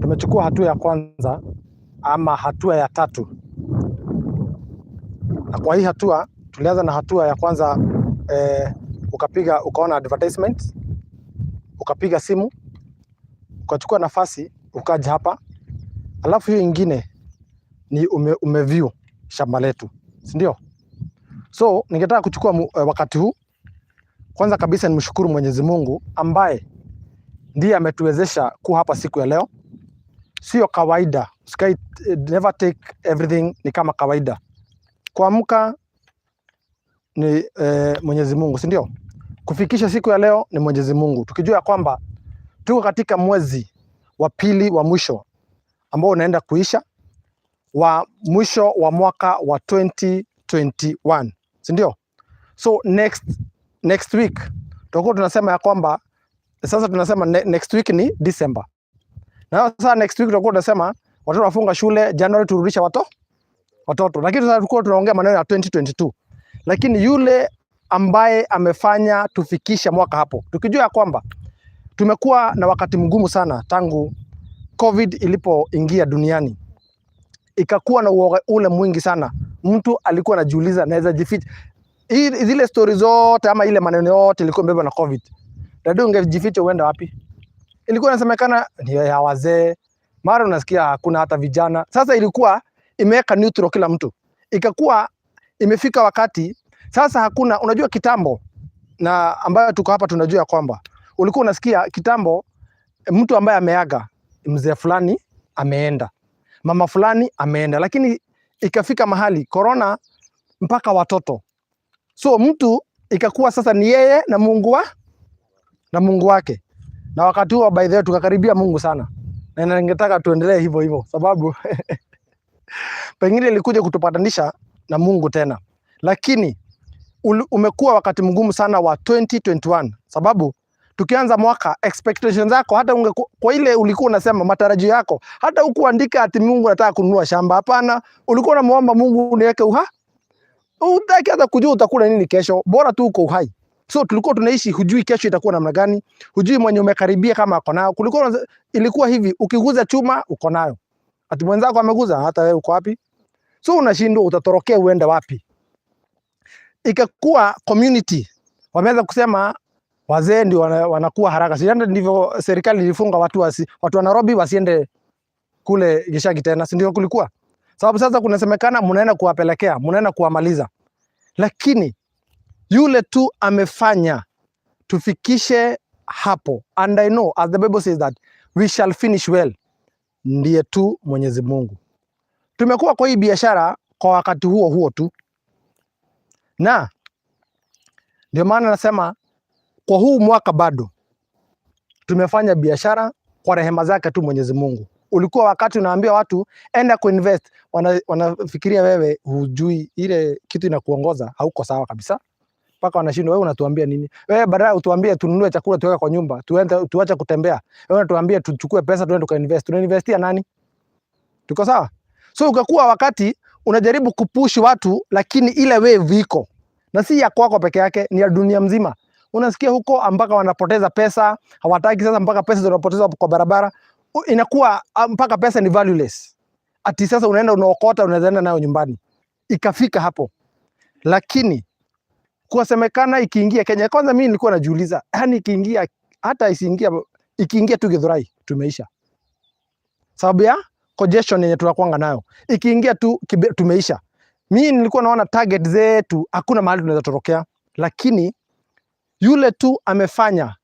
Tumechukua hatua ya kwanza ama hatua ya tatu, na kwa hii hatua tulianza na hatua ya kwanza ukapiga ukaona advertisement, ukapiga simu, ukachukua nafasi, ukaja hapa. Alafu hiyo ingine ni umeview shamba letu, si ndio? So ningetaka kuchukua wakati huu kwanza kabisa nimshukuru Mwenyezi Mungu ambaye ndiye ametuwezesha kuwa hapa siku ya leo. Sio kawaida, usikai, never take everything ni kama kawaida. Kuamka ni Mwenyezi Mungu, si ndio? Kufikisha siku ya leo ni Mwenyezi Mungu, tukijua kwamba tuko katika mwezi wa pili wa mwisho ambao unaenda kuisha wa mwisho wa mwaka wa 2021, si ndio? So next week tutakuwa tunasema ya kwamba sasa tunasema next week ni December. Na sasa next week tutakuwa tunasema watoto wafunga shule January, turudisha watoto. Lakini sasa tulikuwa tunaongea maneno ya 2022. Lakini yule ambaye amefanya tufikisha mwaka hapo, tukijua ya kwamba tumekuwa na wakati mgumu sana tangu COVID ilipoingia duniani, ikakuwa na uoga ule mwingi sana. Mtu alikuwa anajiuliza naweza jificha zile stori zote ama ile maneno yote ilikuwa imebebwa na COVID. Dadu, ungejificha uende wapi? Ilikuwa inasemekana ni ya wazee, mara unasikia hakuna hata vijana. Sasa ilikuwa imeweka neutral kila mtu, ikakuwa imefika wakati sasa hakuna. Unajua kitambo, na ambayo tuko hapa tunajua kwamba ulikuwa unasikia kitambo mtu ambaye ameaga, mzee fulani ameenda, mama fulani ameenda, lakini ikafika mahali corona mpaka watoto. So mtu ikakuwa sasa ni yeye na Mungu wake, na wakati huo, by the way, tukakaribia Mungu sana, na ningetaka tuendelee hivyo hivyo, sababu pengine ilikuja kutupatanisha na Mungu tena, lakini umekuwa wakati mgumu sana wa 2021 sababu tukianza mwaka expectations zako hata kwa ile ulikuwa unasema matarajio yako, hata hukuandika ati Mungu nataka kununua shamba. Hapana, ulikuwa unamuomba Mungu uniweke uhai, hutaki hata kujua utakula nini kesho, bora tu uko uhai. So tulikuwa tunaishi, hujui kesho itakuwa namna gani, hujui mwenye umekaribia kama ako nayo. Ilikuwa hivi, ukiguza chuma uko nayo, ati mwenzako ameguza, hata wewe uko wapi? So unashindwa utatorokea uende wapi? Ikakuwa community wameanza kusema wazee ndio wanakuwa haraka. Si ndivyo serikali ilifunga watu wa Nairobi wasiende kule Gishagi tena, si ndio kulikuwa? Sababu sasa kunasemekana mnaenda kuwapelekea, mnaenda kuwamaliza. Lakini yule tu amefanya tufikishe hapo, and I know as the Bible says that we shall finish well, ndiye tu Mwenyezi Mungu. Tumekuwa kwa hii biashara kwa wakati huo huo tu, na ndio maana nasema kwa huu mwaka bado tumefanya biashara kwa rehema zake tu Mwenyezi Mungu. Ulikuwa wakati unaambia watu enda kuinvest, wanafikiria wewe hujui ile kitu inakuongoza, hauko sawa kabisa, mpaka wanashindwa, wewe unatuambia nini? Wewe baadaye utuambie tununue chakula tuweke kwa nyumba, tuende tuache kutembea. Wewe unatuambia tuchukue pesa tuende tukainvest. Tunainvestia nani? Tuko sawa? So ukakuwa wakati unajaribu kupush watu, lakini ile wave iko na si ya kwako peke yake, ni ya dunia mzima. Unasikia huko mpaka wanapoteza pesa, hawataki sasa, mpaka pesa zinapotezwa kwa barabara, inakuwa mpaka pesa ni valueless. Ati sasa unaenda unaokota, unaweza enda nayo nyumbani. Ikafika hapo, lakini kuwasemekana ikiingia Kenya, kwanza mimi nilikuwa najiuliza, yani ikiingia hata isiingia, ikiingia tu Githurai tumeisha, sababu ya congestion yenye tunakuanga nayo, ikiingia tu tumeisha. Mimi nilikuwa naona target zetu hakuna mahali tunaweza torokea, lakini yule tu amefanya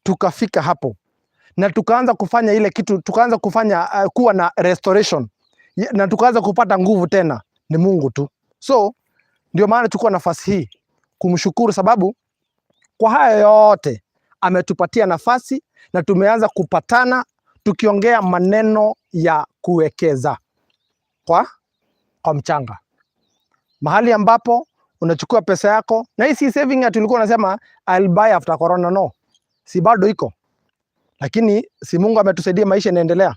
tukafika hapo na tukaanza kufanya ile kitu, tukaanza kufanya kuwa na restoration na tukaanza kupata nguvu tena, ni Mungu tu. So ndio maana chukua nafasi hii kumshukuru, sababu kwa haya yote ametupatia nafasi na tumeanza kupatana tukiongea maneno ya kuwekeza kwa mchanga, mahali ambapo unachukua pesa yako, na hii si saving ati ulikuwa unasema I'll buy after corona. No, si bado iko, lakini si Mungu ametusaidia, maisha inaendelea.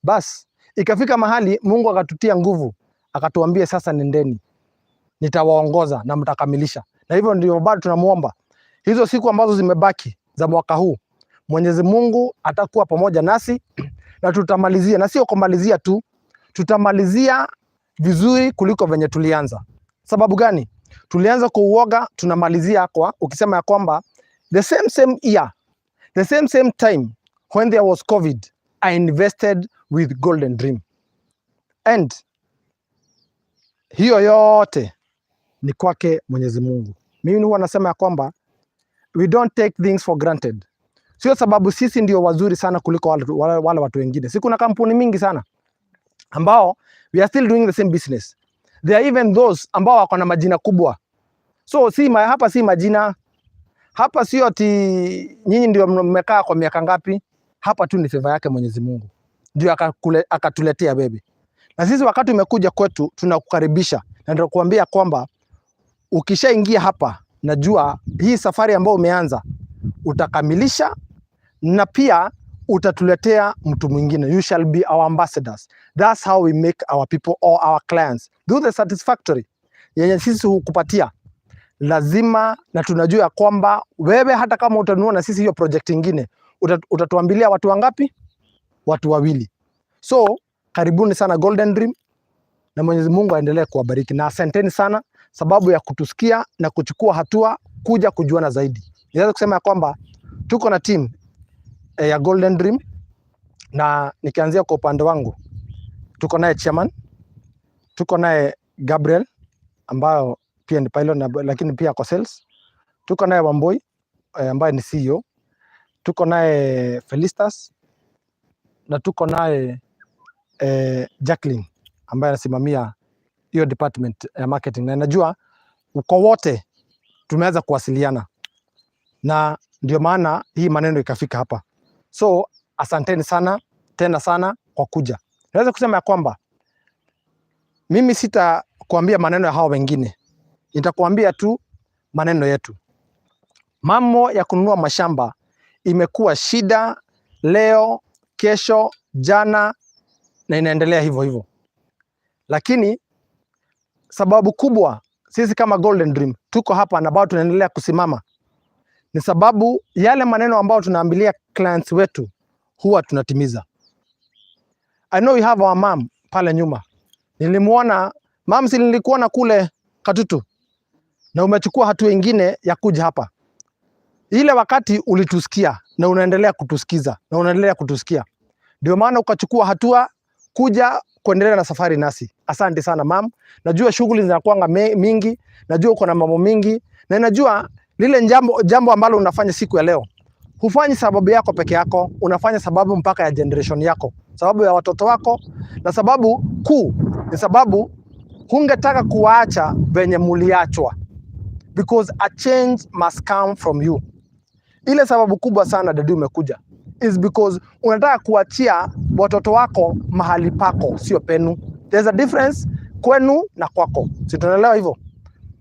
Bas ikafika mahali Mungu akatutia nguvu, akatuambia sasa, nendeni, nitawaongoza na mtakamilisha. Na hivyo ndio bado tunamuomba hizo siku ambazo zimebaki za mwaka huu, Mwenyezi Mungu atakuwa pamoja nasi Na tutamalizia, na sio kumalizia tu, tutamalizia vizuri kuliko venye tulianza. Sababu gani? Tulianza kwa uoga, tunamalizia kwa ukisema ya kwamba the same same year, the same same time when there was COVID, I invested with Golden Dream. And hiyo yote ni kwake Mwenyezi Mungu. Mimi huwa nasema ya kwamba we don't take things for granted. Sio sababu sisi ndio wazuri sana kuliko wale watu wengine. Si kuna kampuni mingi sana ambao we are still doing the same business. There are even those ambao wako na majina kubwa. So si hapa si majina, hapa sio ati nyinyi ndio mmekaa kwa miaka ngapi. Hapa tu ni favor yake Mwenyezi Mungu ndio akatuletea bebe. Na sisi wakati umekuja kwetu tunakukaribisha na ndio kuambia kwamba ukishaingia hapa, najua hii safari ambayo umeanza utakamilisha na pia utatuletea mtu mwingine. You shall be our ambassadors. That's how we make our people or our clients do the satisfactory yenye sisi hukupatia lazima, na tunajua ya kwamba wewe hata kama utanunua na sisi hiyo project ingine utatuambilia watu wangapi? Watu wawili. So karibuni sana Golden Dream, na Mwenyezi Mungu aendelee kuwabariki na asanteni sana sababu ya kutusikia na kuchukua hatua kuja kujuana zaidi. Niweza kusema ya kwamba tuko na team ya Golden Dream, na nikianzia kwa upande wangu tuko naye chairman, tuko naye Gabriel ambayo pia ni pilot na, lakini pia kwa sales. Tuko naye Wamboi ambaye ni CEO, tuko naye Felistas na tuko naye Jacqueline ambaye anasimamia hiyo department ya marketing, na najua uko wote tumeweza kuwasiliana na ndio maana hii maneno ikafika hapa. So asanteni sana tena sana kwa kuja. Naweza kusema ya kwamba mimi sitakuambia maneno ya hao wengine, nitakuambia tu maneno yetu. Mambo ya kununua mashamba imekuwa shida leo, kesho, jana na inaendelea hivyo hivyo, lakini sababu kubwa sisi kama Golden Dream tuko hapa na bado tunaendelea kusimama ni sababu yale maneno ambayo tunaambilia clients wetu huwa tunatimiza. I know we have our mom pale nyuma. Nilimuona mom, si nilikuona kule Katutu na umechukua hatua ingine ya kuja hapa. Ile wakati ulitusikia na unaendelea kutusikiza na unaendelea kutusikia, ndio maana ukachukua hatua kuja kuendelea na safari nasi. Asante sana mam, najua shughuli zinakuanga mingi, najua uko na mambo mingi, na najua lile jambo ambalo unafanya siku ya leo hufanyi sababu yako peke yako, unafanya sababu mpaka ya generation yako, sababu ya watoto wako, na sababu kuu ni sababu hungetaka kuwaacha venye muliachwa, because a change must come from you. Ile sababu kubwa sana daddy umekuja is because unataka kuachia watoto wako mahali pako, sio penu. There's a difference kwenu na kwako, si tunaelewa hivyo?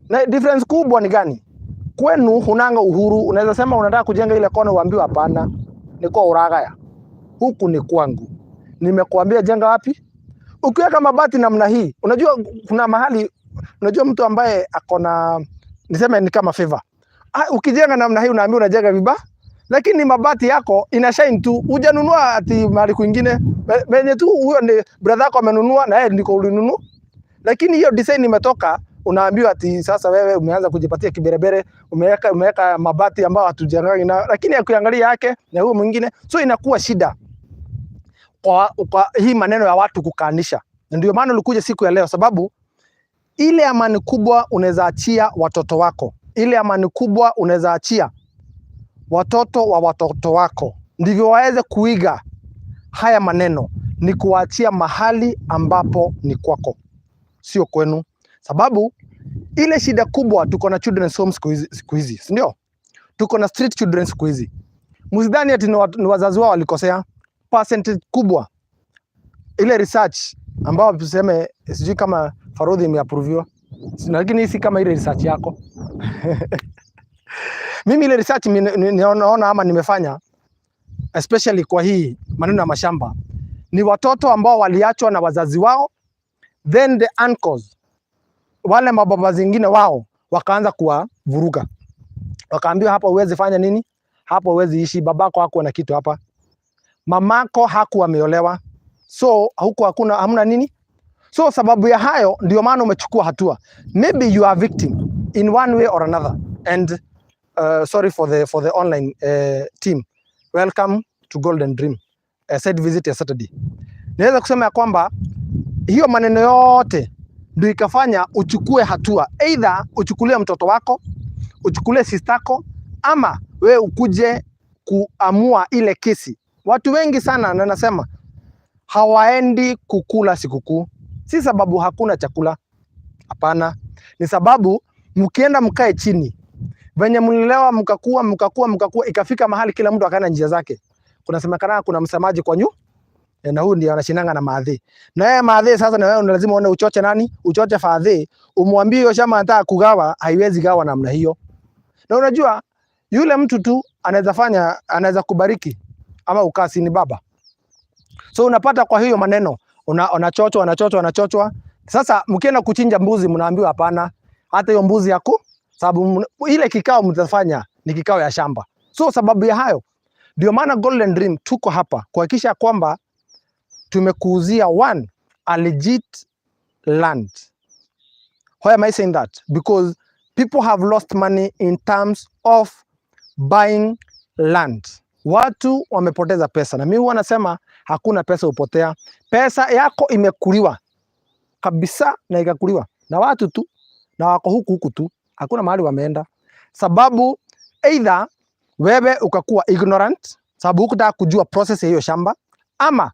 Na difference kubwa ni gani? Kwenu hunanga uhuru, unaweza sema unataka kujenga ile kona, uambiwe hapana, ni kwa uragaya. Huku ni kwangu, nimekuambia jenga wapi? Ukiweka mabati namna hii, unajua kuna mahali, unajua mtu ambaye akona niseme ni kama favor. Ah, ukijenga namna hii unaambiwa unajenga vibaya, lakini mabati yako ina shine tu, hujanunua ati mahali kwingine, venye tu huyo ni brother yako amenunua na yeye ndiko ulinunua, lakini hiyo design imetoka, unaambiwa ati sasa wewe umeanza kujipatia kiberebere, umeweka mabati ambayo hatujengangi nayo, lakini akiangalia yake na huyo mwingine, so inakuwa shida kwa hii maneno ya watu kukaanisha. Na ndio maana ulikuja siku ya leo, sababu ile amani kubwa unaweza achia watoto wako, ile amani kubwa unaweza achia watoto wa watoto wako, ndivyo waweze kuiga haya maneno, ni kuachia mahali ambapo ni kwako, sio kwenu. Sababu ile shida kubwa tuko na children's home siku hizi, si ndio? Tuko na street children siku hizi. Msidhani ati ni wazazi wao walikosea. Percentage kubwa ile research ambayo tuseme, sijui kama Farudhi imeapproviwa, lakini hii si kama ile research yako. Mimi ile research naona ama nimefanya especially kwa hii maneno ya mashamba ni watoto ambao waliachwa na wazazi wao, then the uncles, wale mababa zingine wao wakaanza kuwavuruga, wakaambiwa hapa huwezi fanya nini, hapa huwezi ishi, babako hakuwa na kitu hapa. Mamako hakuwa ameolewa, so huko hakuna hamna nini. So sababu ya hayo ndio maana umechukua hatua. Maybe you are victim in one way or another. And sorry for the online team. Welcome to Golden Dream. Site visit ya Saturday. Naweza kusema ya kwamba hiyo maneno yote ndio ikafanya uchukue hatua, either uchukulie mtoto wako, uchukulie sistako, ama we ukuje kuamua ile kesi. Watu wengi sana, na nasema hawaendi kukula sikukuu, si sababu hakuna chakula, hapana, ni sababu mkienda mkae chini venye mlilelewa mkakua mkakua mkakua, ikafika mahali kila mtu akaenda njia zake. Kunasemekana kuna msemaji kwa nyu na huyu ndiye anashindanga na maadhi. Na yeye maadhi sasa, na wewe lazima uone uchoche nani? Uchoche fadhi, umwambie hiyo shamba anataka kugawa, haiwezi gawa namna hiyo. Na unajua yule mtu tu anaweza fanya, anaweza kubariki ama ukasi ni baba. So unapata kwa hiyo maneno unachochwa, unachochwa, unachochwa. Sasa mkienda kuchinja mbuzi mnaambiwa hapana, hata hiyo mbuzi yako, sababu ile kikao mtafanya ni kikao ya shamba. So sababu ya hayo ndio maana Golden Dream tuko hapa kuhakikisha kwamba tumekuuzia one a legit land. Why am I saying that? Because people have lost money in terms of buying land. Watu wamepoteza pesa, na mimi huwa nasema hakuna pesa hupotea. Pesa yako imekuliwa kabisa na ikakuliwa na watu tu, na wako huku huku tu, hakuna mahali wameenda, sababu either wewe ukakuwa ignorant, sababu hukutaka kujua process ya hiyo shamba, ama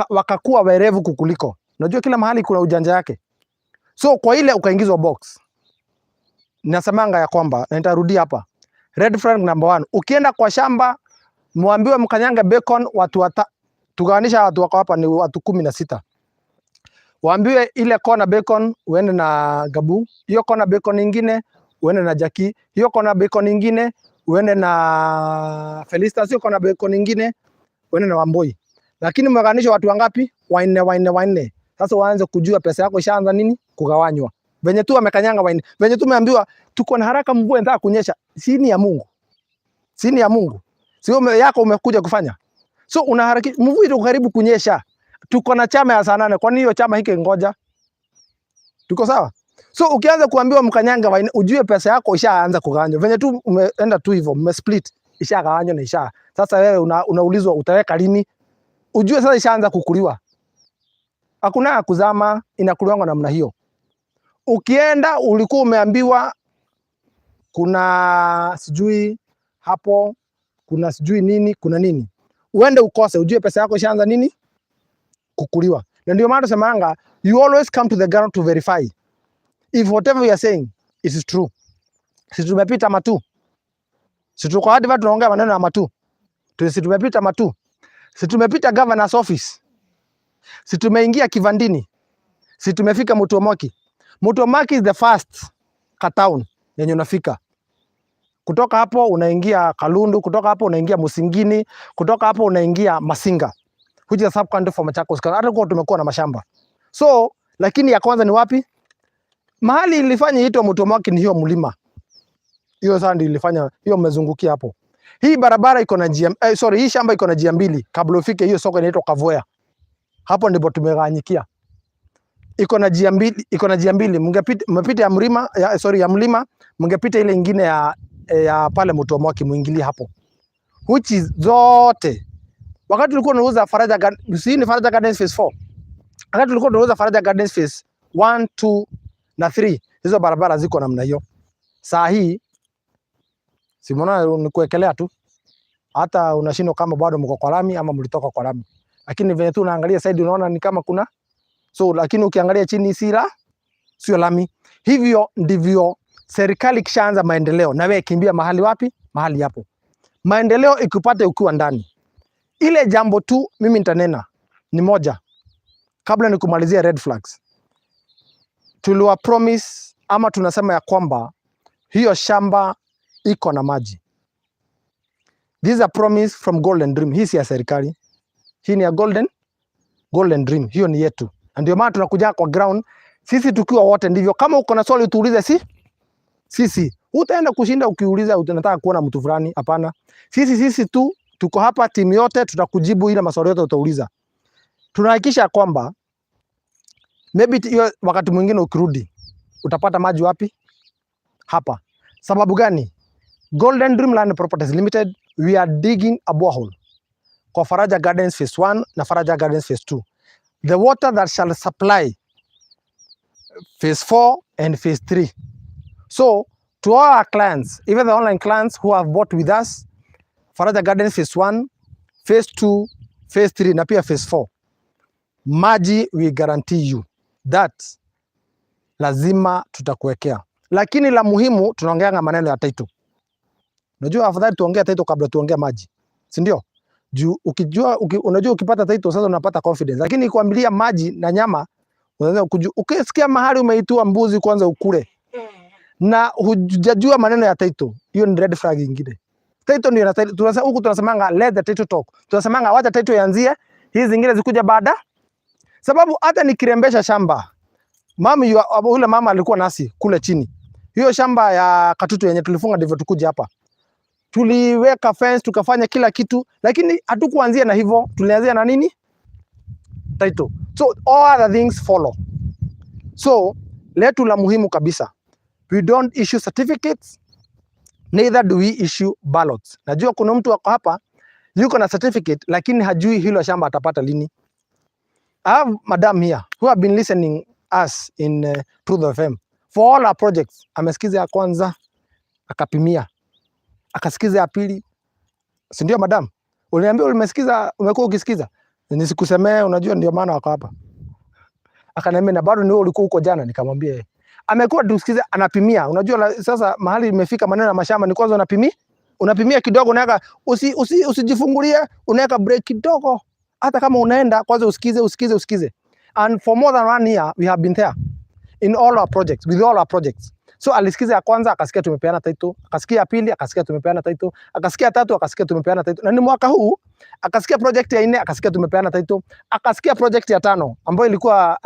wakakuwa werevu kukuliko. Unajua kila mahali kuna ujanja yake, so kwa ile ukaingizwa box. Nasemanga ya kwamba, na nitarudia hapa, red flag number one, ukienda kwa shamba mwambiwe mkanyange bacon watu tugawanisha watu wako hapa ni watu 16, waambiwe ile kona bacon uende na Gabu, hiyo kona bacon ingine uende na Jaki, hiyo kona bacon ingine uende na Felista, sio kona bacon ingine uende na Wamboi. Lakini mmeganisha watu wangapi? Wanne, wanne, wanne. Sasa waanze kujua pesa yako ishaanza nini kugawanywa. Venye tu wamekanyanga wanne, venye tu umeambiwa tuko na haraka, mvua inataka kunyesha, si ni ya Mungu, si ni ya Mungu, sio yako umekuja kufanya. So unaharaki, mvua iko karibu kunyesha, tuko na chama ya saa 8. Kwani hiyo chama hiki ngoja, tuko sawa? So ukianza kuambiwa mkanyanga wanne, ujue pesa yako ishaanza kugawanywa. Venye tu umeenda tu hivyo, mmesplit, ishagawanywa na isha. Sasa wewe unaulizwa utaweka lini? Ujue sasa ishaanza kukuliwa. Hakuna kuzama, inakuliwa namna hiyo. Ukienda ulikuwa umeambiwa kuna sijui hapo kuna sijui nini kuna nini, uende ukose, ujue pesa yako ishaanza nini kukuliwa. Na ndio maana tusemanga you always come to the ground to verify if whatever we are saying is true. Si tumepita matu, si tuko hadi tunaongea maneno ya matu, si tumepita matu, si tumepita governor's office, si tumeingia Kivandini, si tumefika Mutuomoki. Mutuomoki is the first ka town yenye unafika. Kutoka hapo unaingia Kalundu, kutoka hapo unaingia Musingini, kutoka hapo unaingia Masinga, which is a sub county for Machakos. Hata kwa tumekuwa na mashamba. So, lakini ya kwanza ni wapi? Mahali ilifanya itwa Mutuomoki ni hiyo mlima. Hiyo sasa ndio ilifanya hiyo, mmezungukia hapo. Hii barabara iko na njia sorry, hii shamba iko na njia mbili kabla ufike hiyo soko inaitwa Kavoya. Hapo ndipo tumegawanyikia. Iko na njia mbili, iko na njia mbili. Mngepita mmepita ya mlima ya, sorry, ya mlima, mngepita ile ingine ya pale Mutuomoki muingilie hapo. Which is zote. Wakati tulikuwa tunauza Faraja Garden, si ni Faraja Gardens phase 4. Wakati tulikuwa tunauza Faraja Gardens phase 1, 2 na 3, hizo barabara ziko namna hiyo. Saa hii simuona ni kuwekelea tu, hata unashindwa kama bado mko kwa lami ama mlitoka kwa lami, lakini venye tu unaangalia side unaona ni kama kuna so, lakini ukiangalia chini si la sio lami. Hivyo ndivyo serikali ikishaanza maendeleo, na wewe kimbia mahali wapi? Mahali hapo maendeleo ikupate ukiwa ndani. Ile jambo tu mimi nitanena ni moja, kabla nikumalizia red flags. Tuliwa promise ama tunasema ya kwamba hiyo shamba iko na maji. This is a promise from Golden Dream. Hii si ya serikali, hii ni ya Golden Dream, hiyo ni yetu, na ndio maana tunakuja kwa ground sisi tukiwa wote. Ndivyo kama uko na swali tuulize, si sisi utaenda kushinda ukiuliza unataka kuona mtu fulani. Hapana, sisi tu Tuko hapa timu yote, tutakujibu ile maswali yote utauliza. Tunahakikisha kwamba maybe hiyo wakati mwingine ukirudi utapata maji wapi? Hapa. Sababu gani? Golden Dream Land Properties Limited, we are digging a borehole kwa Faraja Gardens Phase 1 na Faraja Gardens Phase 2. The water that shall supply Phase 4 and Phase 3. So to all our clients, even the online clients who have bought with us Faraja Gardens Phase 1, Phase 2, Phase 3 na pia Phase 4, maji we guarantee you that lazima tutakuwekea. Lakini la muhimu tunaongeanga maneno ya title. Unajua afadhali tuongee title kabla tuongee maji, si ndio? Juu ukijua unajua ukipata title sasa unapata confidence, lakini kuambilia maji na nyama unaweza kujua, ukisikia mahali umeitua mbuzi kwanza ukule na hujajua maneno ya title, hiyo ni red flag ingine. Title ndio inastahili. Tunasema huku tunasemanga let the title talk. Tunasemanga wacha title ianzie, hizi zingine zikuja baada. Sababu hata nikirembesha shamba, mami ule mama alikuwa nasi kule chini. Hiyo shamba ya Katutu yenye tulifunga ndivyo tukuja hapa. Tuliweka fence tukafanya kila kitu, lakini hatukuanzia na hivyo, tulianzia na nini? Title. So all other things follow. So letu la muhimu kabisa, we don't issue certificates, neither do we issue ballots. Najua kuna mtu wako hapa yuko na certificate lakini hajui hilo shamba atapata lini. I have madam here who have been listening us in Truth FM for all our projects. Amesikiza ya kwanza akapimia, akasikiza ya pili, si ndio madam? Uliniambia umesikiza, umekuwa ukisikiza. Nisikusemee, unajua ndio maana wako hapa. Akaniambia na bado ni wewe ulikuwa huko jana, nikamwambia eh. Amekuwa tusikiza, anapimia. Unajua sasa mahali imefika maneno ya mashamba ni kwanza unapimia, unapimia kidogo, unaweka usijifungulie, unaweka break kidogo, hata kama unaenda kwanza usikize, usikize, usikize. And for more than one year we have been there in all our projects, with all our projects. So alisikiza ya kwanza akasikia tumepeana title, akasikia ya pili akasikia tumepeana title, akasikia tatu akasikia tumepeana title. Na ni mwaka huu akasikia project ya nne akasikia tumepeana title, akasikia project ya tano ambayo ilikuwa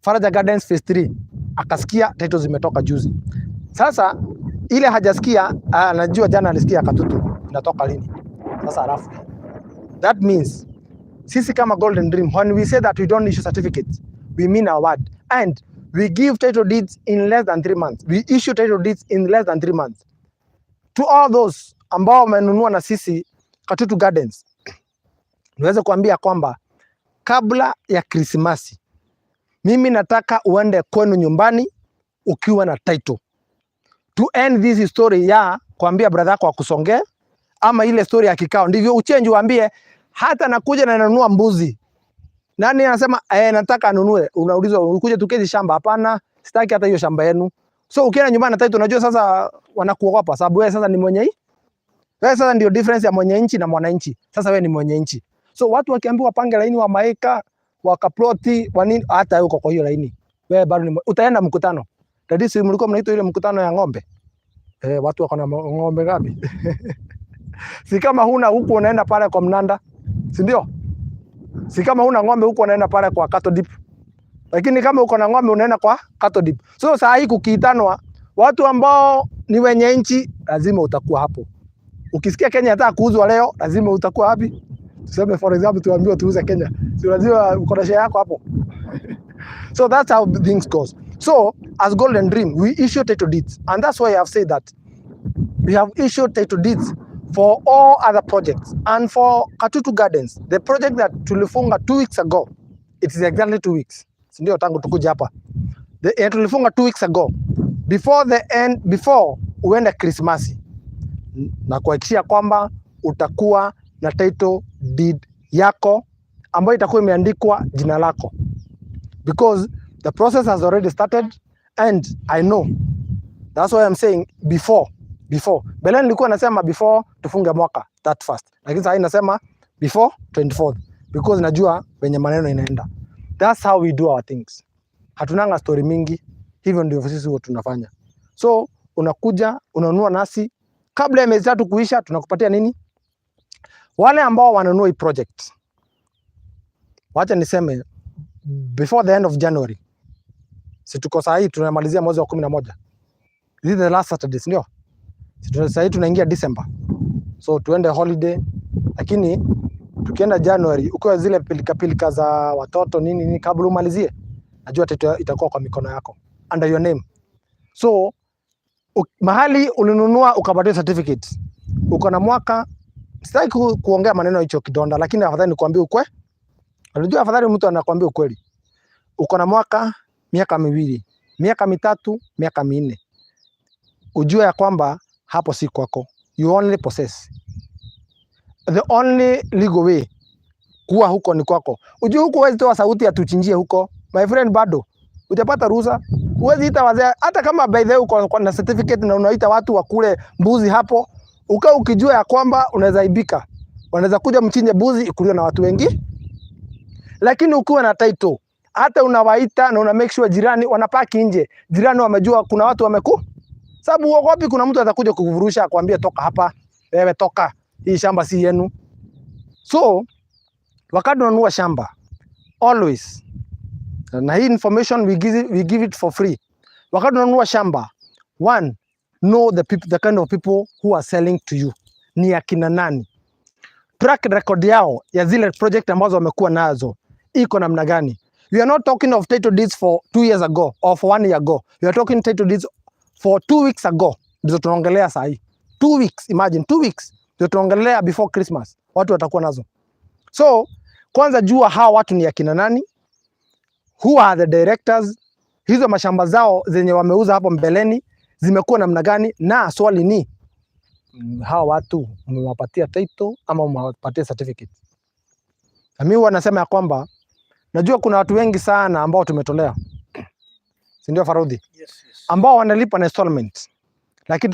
Faraja Gardens Phase 3 akasikia title zimetoka juzi. Sasa ile hajasikia, anajua jana alisikia Katutu inatoka lini. Sasa alafu that means sisi kama Golden Dream, when we say that we don't issue certificates, we mean our word, and we give title deeds in less than 3 months. We issue title deeds in less than 3 months to all those ambao wamenunua na sisi Katutu Gardens. Niweze kuambia kwamba kabla ya Krismasi, mimi nataka uende kwenu nyumbani ukiwa na title, to end this story ya kuambia brother yako akusongee ama ile story ya kikao, ndivyo uchenji, uambie hata nakuja na nanunua mbuzi. Nani anasema eh, nataka anunue? Unaulizwa ukuje tukezi shamba? Hapana, sitaki hata hiyo shamba yenu. So ukienda nyumbani na title, unajua sasa wanakuogopa sababu wewe sasa ni mwenye hii. Wewe sasa ndio difference ya mwenye nchi na mwananchi. Sasa wewe ni mwenye nchi. So watu wakiambiwa wapange laini wa maeka wakaploti wa nini, hata uko kwa hiyo laini wewe bado ni utaenda mkutano. Dadisi, mlikuwa mnaitwa ile mkutano ya ng'ombe. Eh, watu wako na ng'ombe ngapi? Si kama huna huku unaenda pale kwa mnanda, si ndio? Si kama huna ng'ombe huku unaenda pale kwa cattle dip. Lakini kama uko na ng'ombe unaenda kwa cattle dip. So saa hii kukiitanwa watu ambao ni wenye nchi lazima utakuwa hapo. Ukisikia Kenya inataka kuuzwa leo, lazima utakuwa wapi? Tuseme for example tuambiwe tuuze Kenya. Si lazima uko na share yako hapo. So that's how things goes. So as Golden Dream, we issue title deeds. And that's why I have said that we have issued title deeds for all other projects. And for Katutu Gardens, the project that tulifunga 2 weeks ago, it is exactly 2 weeks. Si ndio tangu tukuja hapa. Tulifunga 2 weeks ago. Before the end, before uende Krismasi, na kuhakikishia kwamba utakuwa na title deed yako ambayo itakuwa imeandikwa jina lako, because the process has already started and I know that's why I'm saying before. Mbele nilikuwa nasema before tufunge mwaka that fast, lakini sasa nasema before 24th because najua venye maneno inaenda. That's how we do our things. Hatunanga story mingi, hivyo ndivyo sisi huwa tunafanya. So unakuja unanunua nasi kabla ya miezi 3 kuisha, tunakupatia nini? Wale ambao wananunua hii project, wacha niseme before the end of January, si tuko saa hii tunamalizia mwezi wa 11. This is the last Saturday, si ndio? Si saa hii tunaingia December, so tuende holiday. Lakini tukienda January, ukiwa zile pilika pilika za watoto nini nini, kabla umalizie, najua title itakuwa kwa mikono yako under your name. So mahali ulinunua ukapatiwa certificate, uko na mwaka. Sitaki kuongea maneno hicho kidonda, lakini afadhali nikwambie ukweli. Unajua afadhali mtu anakuambia ukweli. Uko na mwaka, miaka 2, miaka 3, miaka 4, ujue ya kwamba hapo si kwako. You only possess. The only legal way kuwa huko ni kwako. Ujue huko huwezi toa sauti atuchinjie huko. My friend, bado hujapata ruhusa. Huwezi ita wazee, hata kama by the way uko na certificate na unaita watu wakule mbuzi hapo, ukaa ukijua ya kwamba unaweza ibika. Wanaweza kuja mchinje mbuzi ikuliwe na watu wengi. Lakini ukiwa na title, hata unawaita na una make sure jirani wanapaki nje, jirani wamejua kuna watu wameku, sababu uogopi kuna mtu atakuja kukuvurusha akwambie toka hapa, wewe toka, hii shamba si yenu. So wakati unanunua shamba, always, na hii information we give it for free. Wakati unanunua shamba, one, know the people, the kind of people who are selling to you ni akina nani, track record yao ya zile project ambazo wamekuwa nazo iko namna gani. We are not talking of title deeds for 2 years ago or for one year ago. We are talking title deeds for 2 weeks ago. Ndizo tunaongelea saa hii. 2 weeks, imagine 2 weeks ndio tunaongelea before Christmas. Watu watakuwa nazo. So kwanza jua hawa watu ni akina nani, who are the directors, hizo mashamba zao zenye wameuza hapo mbeleni zimekuwa namna gani, na swali ni hawa watu mmewapatia title ama mmewapatia certificate? Na mimi huwa nasema ya kwamba najua kuna watu wengi sana ambao tumetolea, si ndio Farudhi? Yes. Ambao wanalipa na installment, lakini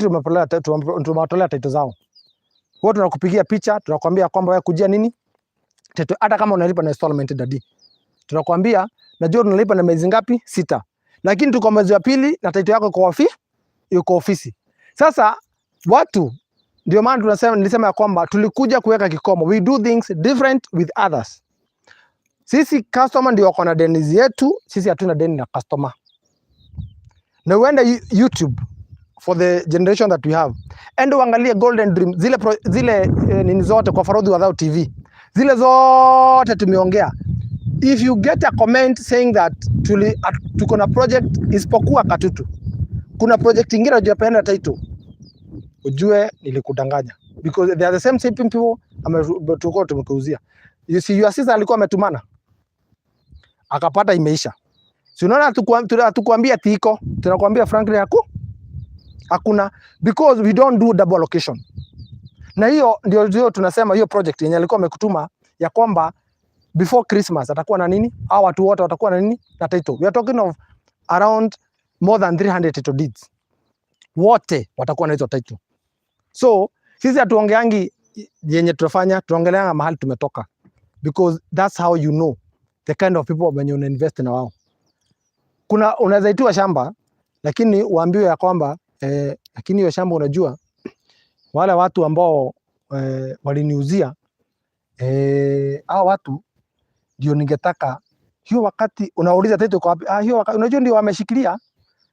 tumewatolea title zao. Huwa tunakupigia picha, tunakwambia kwamba wewe kujia nini title, hata kama unalipa na installment daddy, tunakwambia najua tunalipa na miezi ngapi? 6, lakini tuko mwezi wa pili na title yako iko ofisi. Sasa watu, ndio maana tunasema, nilisema ya kwamba tulikuja kuweka kikomo, we do things different with others. Sisi customer ndio wako na deni yetu, sisi hatuna deni na customer. Na uende YouTube for the generation that we have, ende uangalie Golden Dream zile nini zote kwa Farodhi Wadhao TV, zile zote tumeongea. If you get a comment saying that tuko na project isipokuwa Katutu, kuna project ingine hujapeana title, ujue nilikudanganya because they are the same same people tulikuwa tumekuuzia. You see, your sister alikuwa ametumana akapata imeisha. Si unaona hatukuambia ati iko, tunakwambia frankly hakuna because we don't do double allocation. Na hiyo ndio tunasema hiyo project yenye alikuwa amekutuma ya kwamba before Christmas atakuwa na nini? Hao watu wote watakuwa na nini? Na title. We are talking of around more than 300 title deeds. Wote watakuwa na hizo title. So sisi hatuongeangi yenye tunafanya, tunaongeleanga mahali tumetoka because that's how you know the kind of people wenye una invest na wao. Kuna unaweza itiwa shamba lakini uambiwe ya kwamba lakini hiyo shamba unajua wale watu ambao waliniuzia, hao watu ndio ningetaka hiyo wakati unauliza title iko wapi? Ah, hiyo wakati unajua ndio wameshikilia,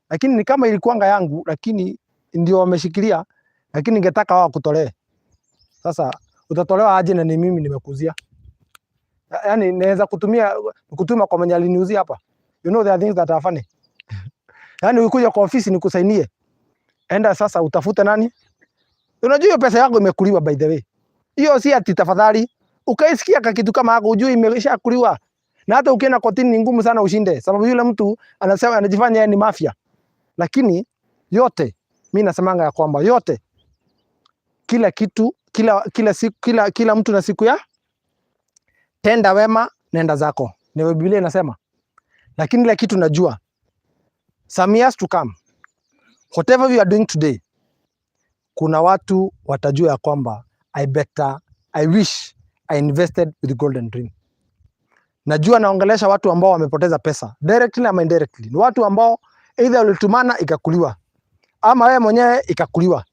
lakini ni kama ilikuanga yangu, lakini ndio wameshikilia, lakini ningetaka wao kutolee. Sasa utatolewa aje na ni mimi nimekuzia? Yaani naweza kutumia kutuma kwa mwenye aliniuzia hapa. You know there are things that are funny. Yaani ukikuja kwa ofisi nikusainie. Enda sasa utafute nani? Unajua hiyo pesa yako imekuliwa by the way. Hiyo si ati tafadhali. Ukaisikia kakitu kama hako ujue imeshakuliwa. Na hata ukienda kotini ni ngumu sana ushinde, sababu yule mtu anasema anajifanya yeye ni mafia. Lakini yote mi nasemanga ya kwamba yote, kila kitu, kila kila siku, kila mtu na siku ya tenda wema nenda zako, ndio Biblia inasema. Lakini ile kitu najua, some years to come, whatever we are doing today, kuna watu watajua ya kwamba I wish I invested with Golden Dream. Najua naongelesha watu ambao wamepoteza pesa directly ama indirectly. Ni watu ambao either walitumana ikakuliwa ama wewe mwenyewe ikakuliwa,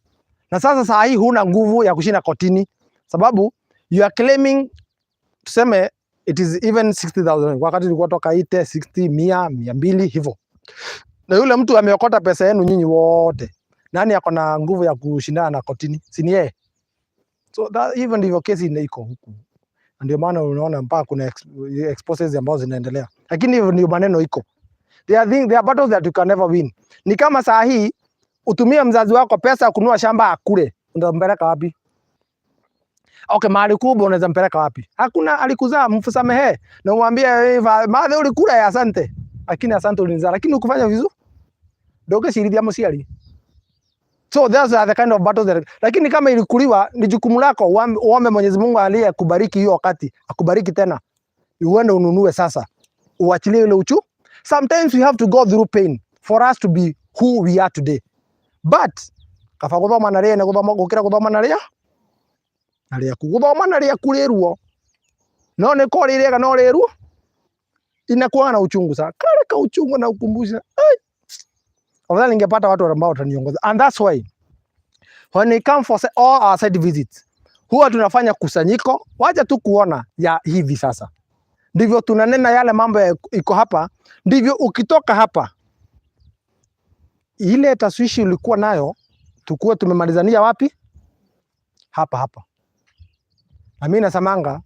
na sasa saa hii huna nguvu ya kushinda kotini, sababu you are claiming, tuseme it is even 60,000 wakati tulikuwa toka ite 60, 100, 200 hivyo, na yule mtu ameokota pesa yenu nyinyi wote, nani ako na nguvu ya kushindana na kotini? Si ni yeye? So that, hivyo ndivyo kesi iko huku. Na ndio maana unaona mpaka kuna exposes ambazo zinaendelea, lakini hivyo ndio maneno iko. There are battles that you can never win. Ni kama saa hii utumie mzazi wako pesa kununua shamba akule, utampeleka wapi? Okay, mahali kubwa unaweza mpeleka wapi? Hakuna, alikuzaa, msamehe na umwambie, "Eh, madhe ulikula ya asante, lakini asante ulinizaa, lakini ukufanya vizuri ndũngĩcirithia mũciari." So those are the kind of battles that, lakini kama ilikuliwa ni jukumu lako uombe Mwenyezi Mungu aliyekubariki hiyo wakati akubariki tena, uende ununue sasa, uachilie ile uchu. Sometimes we have to go through pain for us to be who we are today, but kaba gũthoma na rĩene gũthoma gũkĩra gũthoma na rĩa na rĩaku gũthoma na rĩaku rĩ ruo no nĩ ko rĩ rĩega no rĩ ruo inakuwa na uchungu sana, kale ka uchungu na ukumbusha. Ai, afadhali ningepata watu ambao wataniongoza. And that's why when we come for all our site visits huwa tunafanya kusanyiko, wacha tu kuona ya hivi sasa ndivyo tunanena yale mambo ya iko hapa, ndivyo ukitoka hapa ile taswishi ulikuwa nayo tukuwe tumemalizania wapi? Hapa hapa. Na mimi nasemanga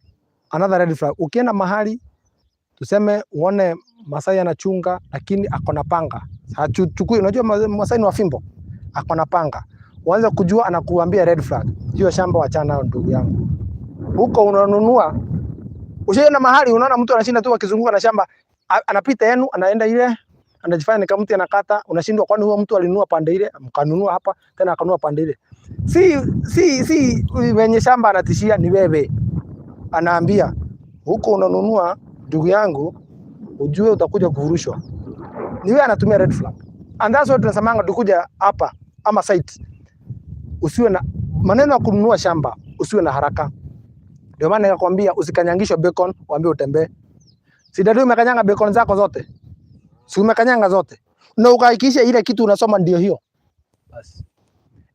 another red flag, ukienda mahali tuseme uone Masai anachunga lakini ako na panga, hachukui. Unajua Masai ni wa fimbo, ako na panga, uanze kujua anakuambia red flag, hiyo shamba wachana nayo ndugu yangu. Huko unanunua, ushaenda mahali unaona mtu anashinda tu akizunguka na shamba, anapita yenu, anaenda ile, anajifanya ni kama mtu anakata, unashindwa kwani huyo mtu alinunua pande ile, mkanunua hapa tena akanunua pande ile. Si wenye shamba anatishia, ni wewe anaambia huko unanunua, ndugu yangu, ujue utakuja kufurushwa. Ni wewe anatumia red flag. And that's what tunasemanga tukuja hapa ama site, usiwe na maneno ya kununua shamba, usiwe na haraka. Ndio maana nikakwambia usikanyangishwe beacon, waambie utembee. Si dadu umekanyanga beacon zako zote? Si umekanyanga zote? Na ukahakikisha ile kitu unasoma ndio hiyo. Basi.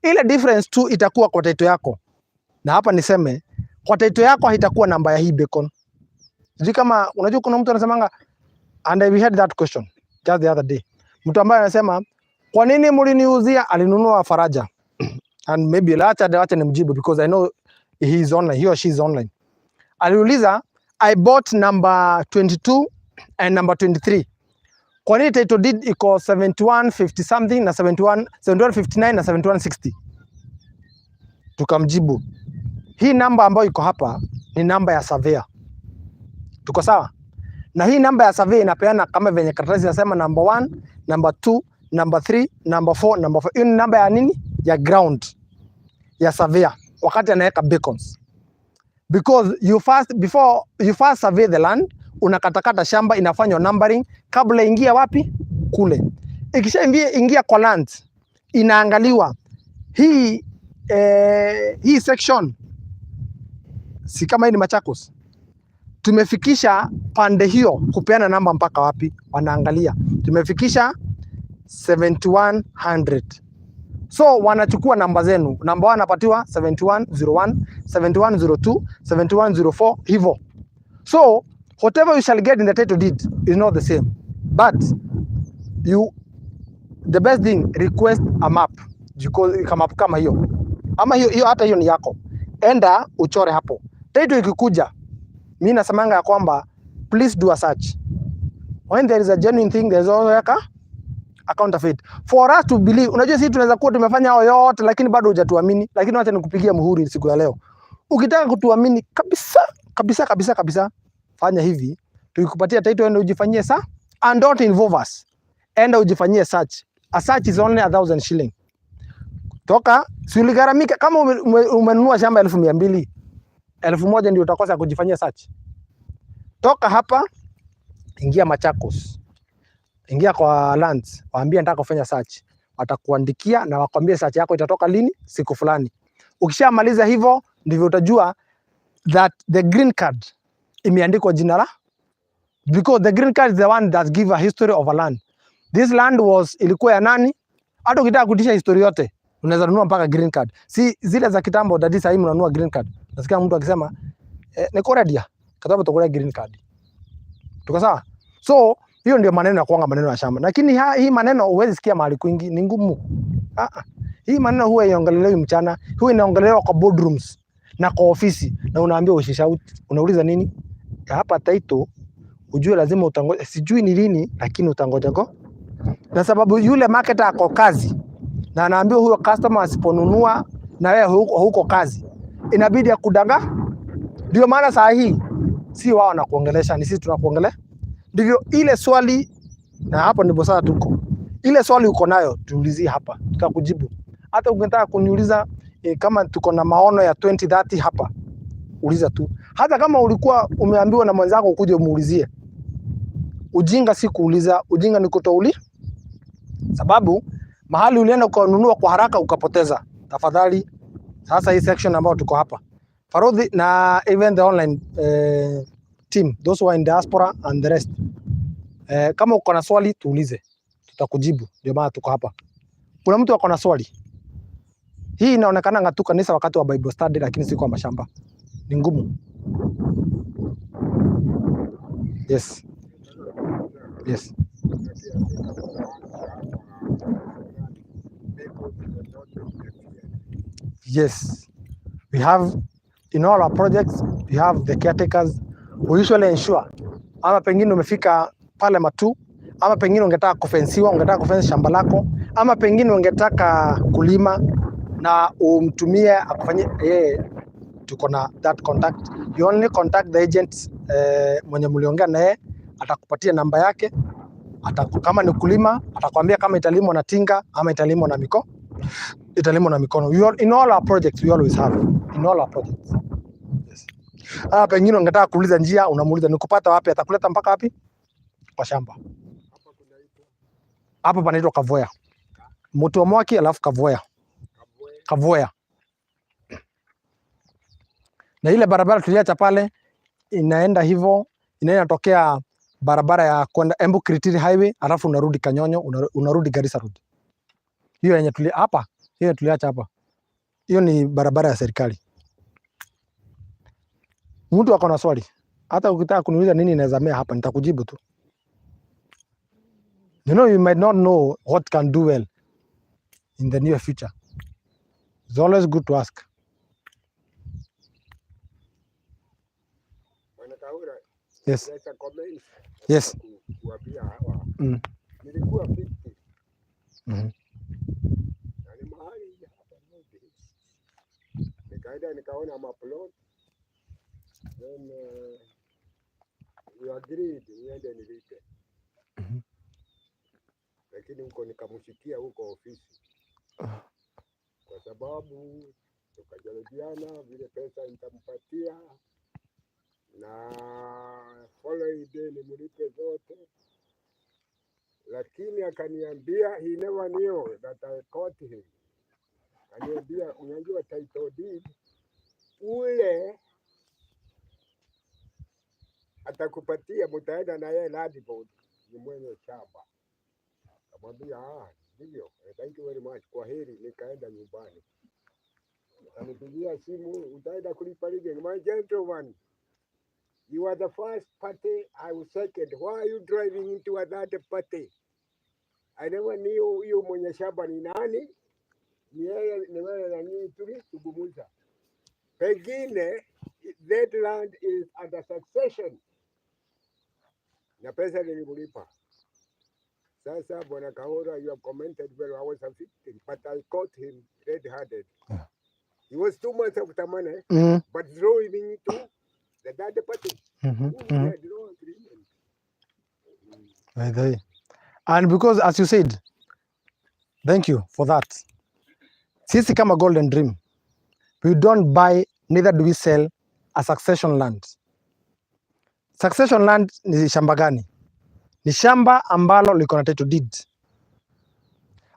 Ile difference tu itakuwa kwa title yako. Na hapa niseme kwa title yako haitakuwa namba ya hii beacon. Sijui kama unajua kuna mtu anasemanga, and we had that question just the other day. Mtu ambaye anasema kwa nini mliniuzia, alinunua Faraja. And maybe acha nimjibu because I know he is online, he or she is online. Aliuliza, "I bought number 22 and number 23. Kwa nini title deed iko 7150 something na 71 7159 na 7160?" Tukamjibu, hii namba ambayo iko hapa ni namba ya surveyor. Tuko sawa? Na hii namba ya survey inapeana kama venye karatasi inasema number 1, number 2, number 3, number 4, number 5. Hiyo ni namba ya nini? Ya ground ya surveyor wakati anaweka beacons. Because you first before you first survey the land, unakatakata shamba, inafanywa numbering kabla ingia wapi? Kule. Ikishaingia ingia kwa land, inaangaliwa hii section, si kama hii ni Machakos, tumefikisha pande hiyo kupeana namba mpaka wapi? Wanaangalia tumefikisha 7100, so wanachukua namba zenu, namba 1 anapatiwa 7101, 7102, 7104 hivyo. So whatever you shall get in the title deed is not the same, but you the best thing, request a map. Because kama map kama hiyo ama hiyo hiyo, hata hiyo ni yako, enda uchore hapo. Title ikikuja, mi nasemanga ya kwamba please do a search. When there is a genuine thing, there is always a counterfeit for us to believe. Unajua sisi tunaweza kuwa tumefanya hayo yote lakini bado hujatuamini, lakini wacha nikupigia muhuri siku ya leo. Ukitaka kutuamini kabisa kabisa kabisa kabisa, fanya hivi, tukikupatia title, enda ujifanyie sa and don't involve us. Enda ujifanyie search. A search is only 1,000 shilling. Toka si uligharamika kama umenunua shamba 200,000, 1,000 ndio utakosa kujifanyia search. Toka hapa ingia Machakos, ingia kwa lands, waambie nataka kufanya search. Watakuandikia na wakwambie search yako itatoka lini, siku fulani. Ukishamaliza hivyo ndivyo utajua that the green card imeandikwa jina la, because the green card is the one that give a history of a land. This land was ilikuwa ya nani? Hata ukitaka kutisha historia yote unaweza nunua mpaka green card. Si zile za kitambo dadi, sasa hivi mnanunua green card. Nasikia mtu akisema, "Eh, niko ready katabu tukule green card." Tuko sawa? So hiyo ndio maneno ya kuanga maneno ya shamba. Lakini hii maneno huwezi sikia mahali kwingi, ni ngumu. Ah ah. Hii maneno huwa iongelewi mchana, huwa inaongelewa kwa boardrooms. Na kwa ofisi na unaambiwa usishout, unauliza nini? Hapa title ujue lazima utangoja, sijui ni lini, lakini utangoja go. Na sababu yule marketer ako kazi na anaambiwa huyo customer asiponunua na wewe huko kazi, inabidi akudanga. Ndio maana saa hii si wao wanakuongelesha, ni sisi tunakuongelea. Ndivyo ile swali, na hapo ndipo sasa tuko. Ile swali uko nayo tuulizie hapa, tutakujibu. Hata ukitaka kuniuliza kama tuko na maono ya 2030 hapa, uliza tu. Hata kama ulikuwa umeambiwa na mwenzako ukuje umuulizie. Ujinga si kuuliza, ujinga ni kutouli. Sababu mahali ulienda ukanunua kwa haraka ukapoteza. Tafadhali sasa hii section ambayo tuko hapa Farodhi na even the online team, those who are in diaspora and the rest, kama uko na swali tuulize, tutakujibu. Ndio maana tuko hapa. Kuna mtu ako na swali? Hii inaonekana tu kanisa wakati wa Bible study, lakini si kwa mashamba, ni ngumu. Yes. Yes, we have in all our projects, we have the caretakers who usually ensure, ama pengine umefika pale Matu, ama pengine ungetaka kufensiwa, ungetaka kufensi shamba lako, ama pengine ungetaka kulima na umtumie akufanyie yeye, tuko na that contact. You only contact the agent mwenye mliongea na yeye, atakupatia namba yake. Kama ni kulima atakwambia kama italimwa na tinga ama italimwa na mikono. In all our projects we always have, in all our projects. Yes. Ah, pengine ungetaka kuuliza njia, unamuuliza nikupata wapi, atakuleta mpaka wapi? Kwa shamba. Hapo panaitwa Kavoya. Mtu wa Mwaki alafu Kavoya. Kavoya. Na ile barabara tuliacha pale inaenda hivyo, inaenda tokea barabara ya kwenda Embu Kiritiri Highway, alafu unarudi Kanyonyo, unarudi Garissa Road. Hiyo yenye tuli hapa, hiyo tuliacha hapa. Hiyo ni barabara ya serikali. Mtu ako na swali, hata ukitaka kuniuliza nini inaweza mea hapa, nitakujibu tu. You know, you might not know what can do well in the near future. It's always good to ask. Bwana Kaura, Yes. naweza comment Yes. kuambia hawa. Nilikuwa 50 na ni mahali hapa Nairobi. Nikaenda nikaona maplot, then we agreed niende nilipe. Lakini huko nikamshikia huko ofisi, kwa sababu tukajaribiana vile pesa nitampatia na following day nimlipe zote, lakini akaniambia he never knew that I caught him. Akaniambia unajua title deed ule atakupatia, mtaenda na yeye land board, ni mwenye shamba. Akamwambia ah, ndivyo, thank you very much, kwa heri. Nikaenda nyumbani, akanipigia simu, utaenda kulipa lini? My gentleman, you are the first party, I was second. Why are you driving into a third party? I never knew huyu mwenye shamba ni nani. Ni yeye, ni wewe na nyinyi tulizungumza. Pengine that land is under succession na pesa nilimlipa. Sasa Bwana Kahora, you have commented well. I was a victim, but I caught him red-handed. He was 2 months of the money, but throwing into the third party. Who had no agreement. By the way. And because as you said, thank you for that. Sisi kama Golden Dream, we don't buy, neither do we sell a succession land. Succession land ni shamba gani? Ni shamba ambalo liko na title deed,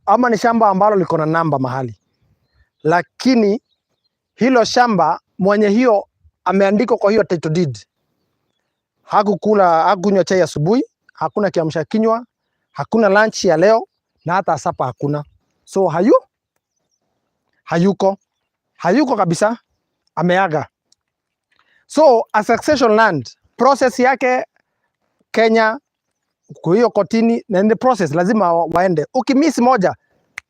ama ni shamba ambalo liko na namba mahali, lakini hilo shamba mwenye hiyo ameandikwa kwa hiyo title deed, hakukula, hakunywa chai asubuhi, hakuna kiamsha kinywa, hakuna lunch ya leo na hata supper hakuna. So hayuko kabisa, ameaga. So a succession land process yake Kenya kwa hiyo kotini, na in the process lazima waende. Ukimiss moja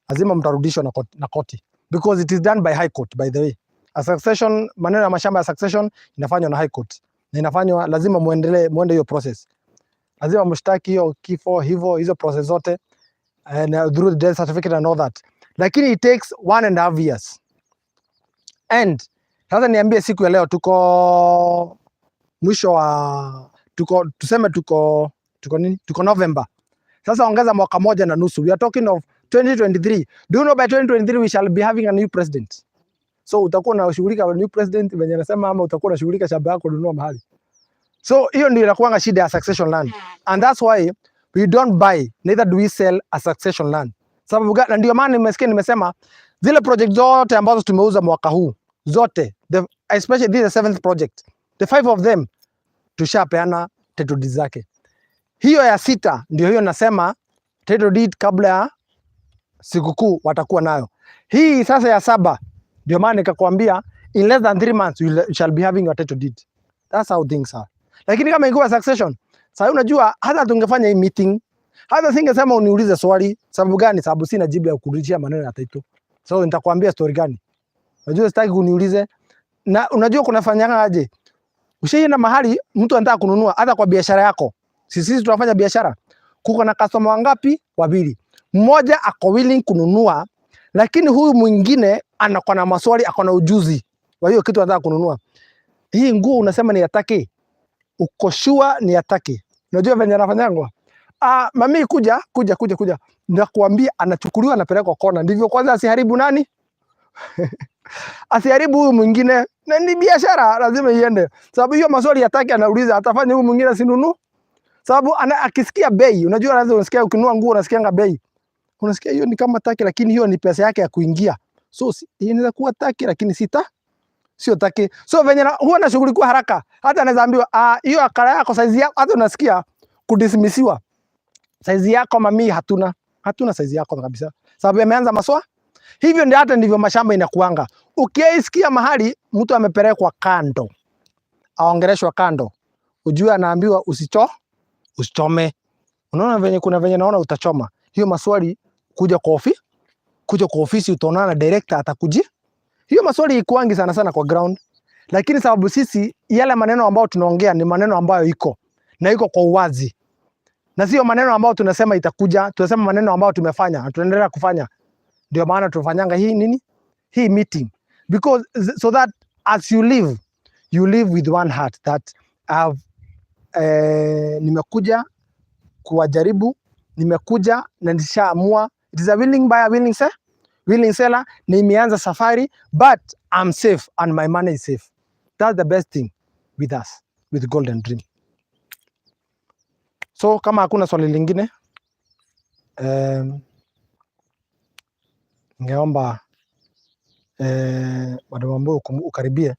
lazima mtarudishwa na koti, because it is done by high court, by the way. A succession, maneno ya mashamba ya succession inafanywa na High Court na inafanywa, lazima muendelee, muende hiyo process, lazima mshtaki hiyo kifo hivyo, hizo process zote and through the death certificate and all that, lakini it takes 1.5 years. And sasa niambie, siku ya leo tuko mwisho wa, tuko, tuseme tuko nini, tuko November. Sasa ongeza mwaka moja na nusu, we are talking of 2023. Do you know by 2023 we shall be having a new president? So utakuwa unashughulika na new president venye anasema, ama utakuwa unashughulika shamba yako kununua mahali? So hiyo ndio inakuanga shida ya succession land, and that's why we don't buy, neither do we sell a succession land. Sababu gani? Na ndio maana nimesikia nimesema zile project zote ambazo tumeuza mwaka huu zote, especially this is the seventh project, the five of them tushapeana title deed zake. Hiyo ya sita ndio hiyo nasema title deed kabla ya sikukuu watakuwa nayo. Hii sasa ya saba ndio maana nikakwambia in less than 3 months you shall be having your title deed. That's how things are. Lakini kama ingekuwa succession, sasa unajua hata tungefanya hii meeting, hata singesema uniulize swali. Sababu gani? Sababu sina jibu ya kurudishia maneno ya title. So nitakwambia story gani? Unajua sitaki kuniulize. Na unajua kunafanyanga aje? Ushaienda mahali mtu anataka kununua hata kwa biashara yako. Sisi tunafanya biashara. Kuko na customer wangapi? Wawili. Mmoja ako willing kununua, lakini huyu mwingine anakuwa na maswali, ako na ujuzi wa hiyo kitu anataka kununua. Hii nguo unasema ni ya Turkey, uko sure ni ya Turkey? Unajua venye anafanyangwa? Ah, mami kuja kuja kuja kuja, nakuambia anachukuliwa anapelekwa kona, ndivyo kwanza asiharibu nani, asiharibu huyu mwingine, na ni biashara lazima iende, sababu hiyo maswali ya Turkey anauliza, atafanya huyu mwingine asinunue, sababu akisikia bei, unajua lazima unasikia ukinunua nguo unasikianga bei, unasikia hiyo ni kama Turkey, lakini hiyo ni pesa yake ya kuingia, so inaweza kuwa Turkey lakini sio Turkey. So venye huwa anashughulikiwa haraka, hata anaweza ambiwa, ah, hiyo akala yako, size yako, hata unasikia kudismissiwa, size yako mami, hatuna size yako kabisa, sababu ameanza maswa hivyo. Ndio hata ndivyo mashamba inakuanga. Ukiisikia mahali mtu amepelekwa kando, aongeleshwa kando, ujue anaambiwa usichome. Unaona venye kuna venye naona utachoma hiyo maswali, kuja kwa ofisi utaonana na director atakuji. Hiyo maswali ikuangi sana sana kwa ground, lakini sababu sisi yale maneno ambayo tunaongea ni maneno ambayo iko na iko kwa uwazi, na sio maneno ambayo tunasema itakuja, tunasema maneno ambayo tumefanya na tunaendelea kufanya. Ndio maana tunafanyanga hii nini, hii meeting, because so that as you live, you live with one heart that I've, nimekuja kuwajaribu, nimekuja na nishaamua. It is a willing buyer, willing seller. Nimeanza safari, but I'm safe and my money is safe. That's the best thing with us, with Golden Dream. So kama hakuna swali lingine, ningeomba Madam Wambui ukaribie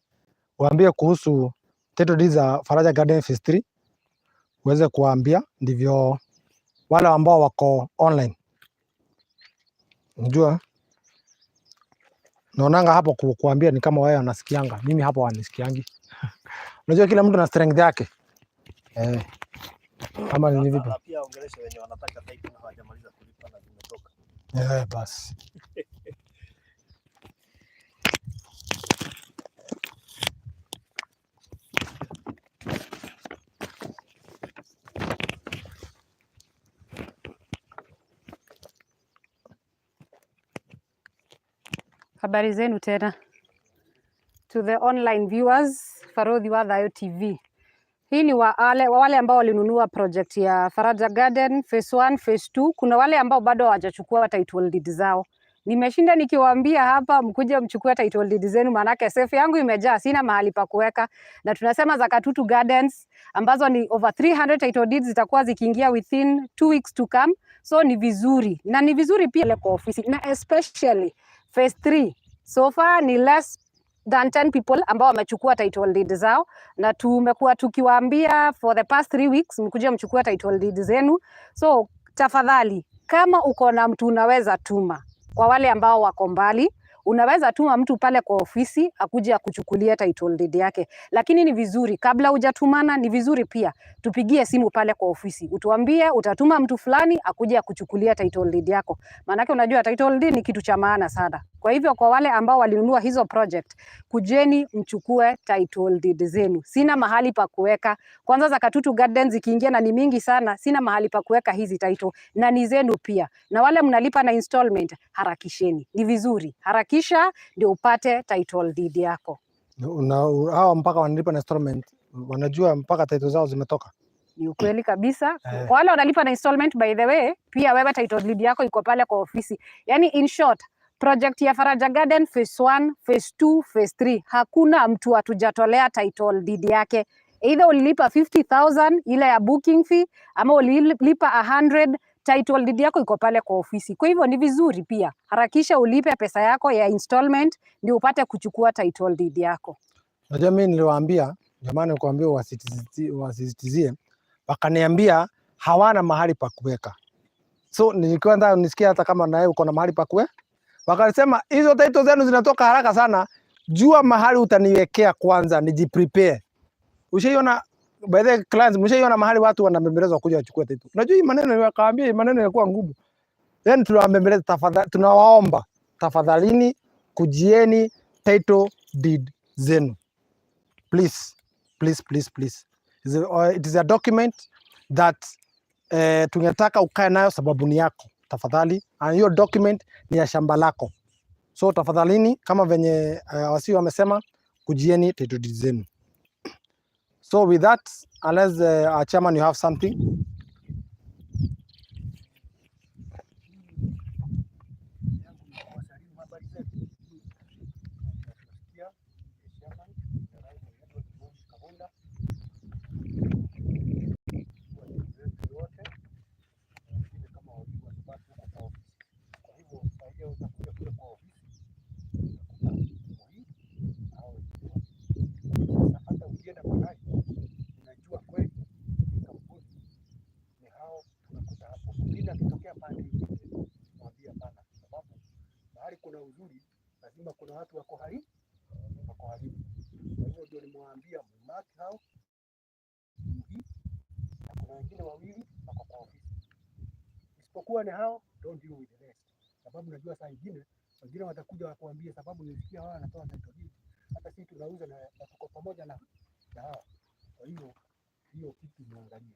waambie kuhusu title deeds za Faraja Garden Phase 3, uweze kuwaambia ndivyo wale ambao wako online. Unajua naonanga hapo kuambia ni kama wao wanasikianga, mimi hapo wanisikiangi. Unajua kila mtu na strength yake, eh, kama ni vipi? Na pia ongelesha wenye wanataka title na hawajamaliza kulipa na zimetoka. Eh, basi. Habari zenu tena to the online viewers, Farodhi wa Thayo TV. Hii ni wale ambao walinunua project ya Faraja Garden phase 1, phase 2. Kuna wale ambao bado hawajachukua title deed zao. Nimeshinda nikiwaambia hapa mkuje mchukue title deed zenu, maanake safe yangu imejaa, sina mahali pa kuweka. Na tunasema za Katutu Gardens ambazo ni over 300 title deeds zitakuwa zikiingia within 2 weeks to come. So ni vizuri, na ni vizuri pia kwa ofisi, na especially phase 3 so far ni less than 10 people ambao wamechukua title deed zao, na tumekuwa tukiwaambia for the past 3 weeks mkuje mchukue title deed zenu. So tafadhali, kama uko na mtu unaweza tuma, kwa wale ambao wako mbali, unaweza tuma mtu pale kwa ofisi akuje akuchukulia title deed yake, lakini ni vizuri kabla hujatumana, ni vizuri pia tupigie simu pale kwa ofisi, utuambie utatuma mtu fulani akuje akuchukulia title deed yako, maanake unajua title deed ni kitu cha maana sana. Kwa hivyo kwa wale ambao walinunua hizo project, kujeni mchukue title deed zenu. Sina mahali pa kuweka. Kwanza za Katutu Gardens zikiingia na ni mingi sana, sina mahali pa kuweka hizi title na ni zenu pia. Na wale mnalipa na installment, harakisheni. Ni vizuri. Harakisha ndio upate title deed yako. Na hawa mpaka wanalipa na installment, wanajua mpaka title zao zimetoka. Ni ukweli kabisa. Eh. Kwa wale wanalipa na installment, by the way, pia wewe title deed yako iko pale kwa ofisi. Yani in short, project ya Faraja Garden phase 1, phase 2, phase 3, hakuna mtu hatujatolea title deed yake. Either ulilipa 50,000 ile ya booking fee ama ulilipa 100, title deed yako iko pale kwa ofisi. Kwa hivyo ni vizuri pia harakisha ulipe pesa yako ya installment ndio upate kuchukua title deed yako. Unajua mimi niliwaambia jamani, nikuambia wasisitizie, wakaniambia hawana mahali pa kuweka. So nilikuwa nataka nisikia hata kama nawe uko na mahali pa kuweka. Wakasema hizo title zenu zinatoka haraka sana, jua mahali utaniwekea kwanza nijiprepare. Ushaiona, by the way, clients, mshaiona mahali watu wanabembelezwa kuja wachukue title? Unajua hii maneno wakaambia, hii maneno ilikuwa ngumu. Yani tunawabembeleza, tafadhali, tunawaomba tafadhalini, kujieni title deed zenu. Please, please, please, please. It is a document that tungetaka ukae nayo sababu ni yako, tafadhali. And hiyo document ni ya shamba lako, so tafadhalini, kama venye wasi wamesema, kujieni title deed zenu. So with that, unless our chairman, you have something. Wasalimu, habari zetu. Tunasikia chairman Edward Moi Kabunda, wetu wote na wengine kama wasibaki huko kwa ofisi. Kwa hivyo saa hiyo utakuja kule kwa ofisi utakuta Moi au wengine wako. Sasa hata ukienda mahali unajua kweli hii kampuni ni hao tunakuta hapo. Mwingine akitokea pande ingine mwambie hapana, sababu mahali kuna uzuri lazima kuna watu wako haribu. Kwa hivyo ndio nimwaambia mark hao Muhi na kuna wengine wawili wako kwa ofisi, isipokuwa ni hao, don't deal with the rest, sababu najua saa ingine wengine watakuja wakuambie, sababu nilisikia wao wanatoa title deed, hata sisi tunauza na tuko pamoja na hao. Kwa hiyo hiyo kitu muangalie.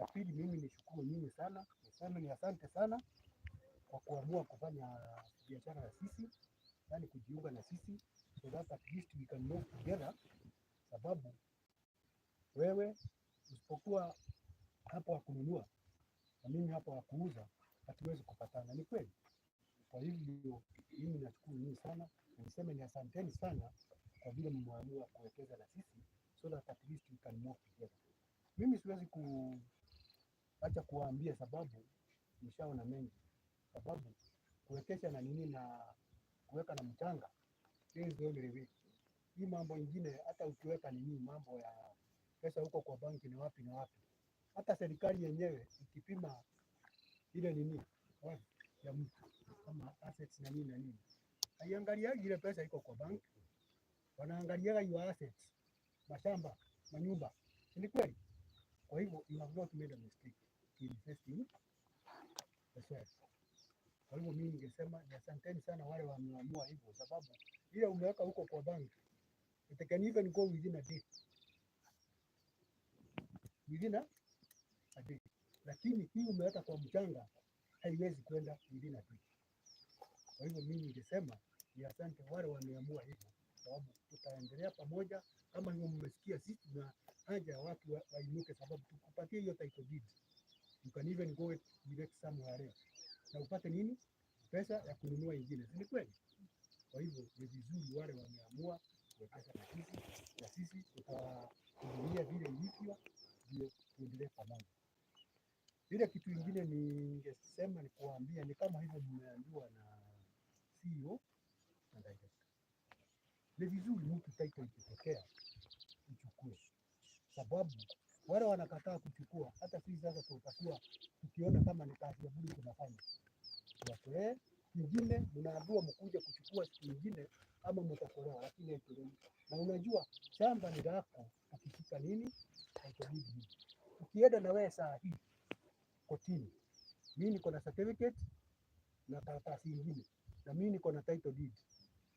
Ya pili, mimi nishukuru nyinyi sana, niseme ni asante sana kwa kuamua kufanya biashara na sisi, yani kujiunga na sisi so that at least we can move together, sababu wewe usipokuwa hapo wa kununua na mimi hapo wa kuuza, hatuwezi kupatana. Ni kweli. Kwa hivyo mimi nashukuru nyinyi sana na niseme ni asanteni sana kwa vile mmeamua kuwekeza na sisi so that at least we can move together. Mimi siwezi kuacha kuwaambia sababu nishaona mengi, sababu kuwekesha na nini na kuweka na mchanga, this is the only way. Hii mambo ingine hata ukiweka nini mambo ya pesa huko kwa banki na wapi na wapi, hata serikali yenyewe ikipima ile nini worth ya mtu kama assets na nini na nini, haiangaliagi ile pesa iko kwa bank, wanaangaliaga your assets, mashamba, manyumba. Si ni kweli? Kwa hivyo you have not made a mistake to invest in yourself. Kwa hivyo mimi ningesema ni asanteni sana wale wameamua hivyo, sababu ile umeweka huko kwa bank, it can even go within a day, within a day, lakini hii umeweka kwa mchanga haiwezi kwenda within a day. Kwa hivyo mimi ningesema ni asante wale wameamua hivyo, sababu tutaendelea pamoja. Kama hivyo mmesikia, sisi tuna haja ya watu wainuke, sababu tukupatie hiyo title deed, you can even go direct somewhere else na upate nini, pesa ya kununua ingine, si ni kweli? Kwa hivyo ni vizuri wale wameamua kuwekeza na sisi, na sisi tutawahudumia vile ilivyo, ndio tuendelee pamoja. Ile kitu ingine ningesema ni kuambia ni kama hivyo mmeambiwa na CEO na director. Ni vizuri mtu title ikitokea uchukue, sababu wale wanakataa kuchukua, hata sisi sasa tutakuwa tukiona kama ni kazi ya bure tunafanya. Tuwatolee kingine, mnaambiwa mkuje kuchukua siku nyingine ama mtatolewa, lakini haitolewi. Na unajua shamba ni lako, ukishika nini title deed hii. Ukienda na wewe saa hii kotini, mimi niko na certificate na karatasi ingine. Na mimi niko na title deed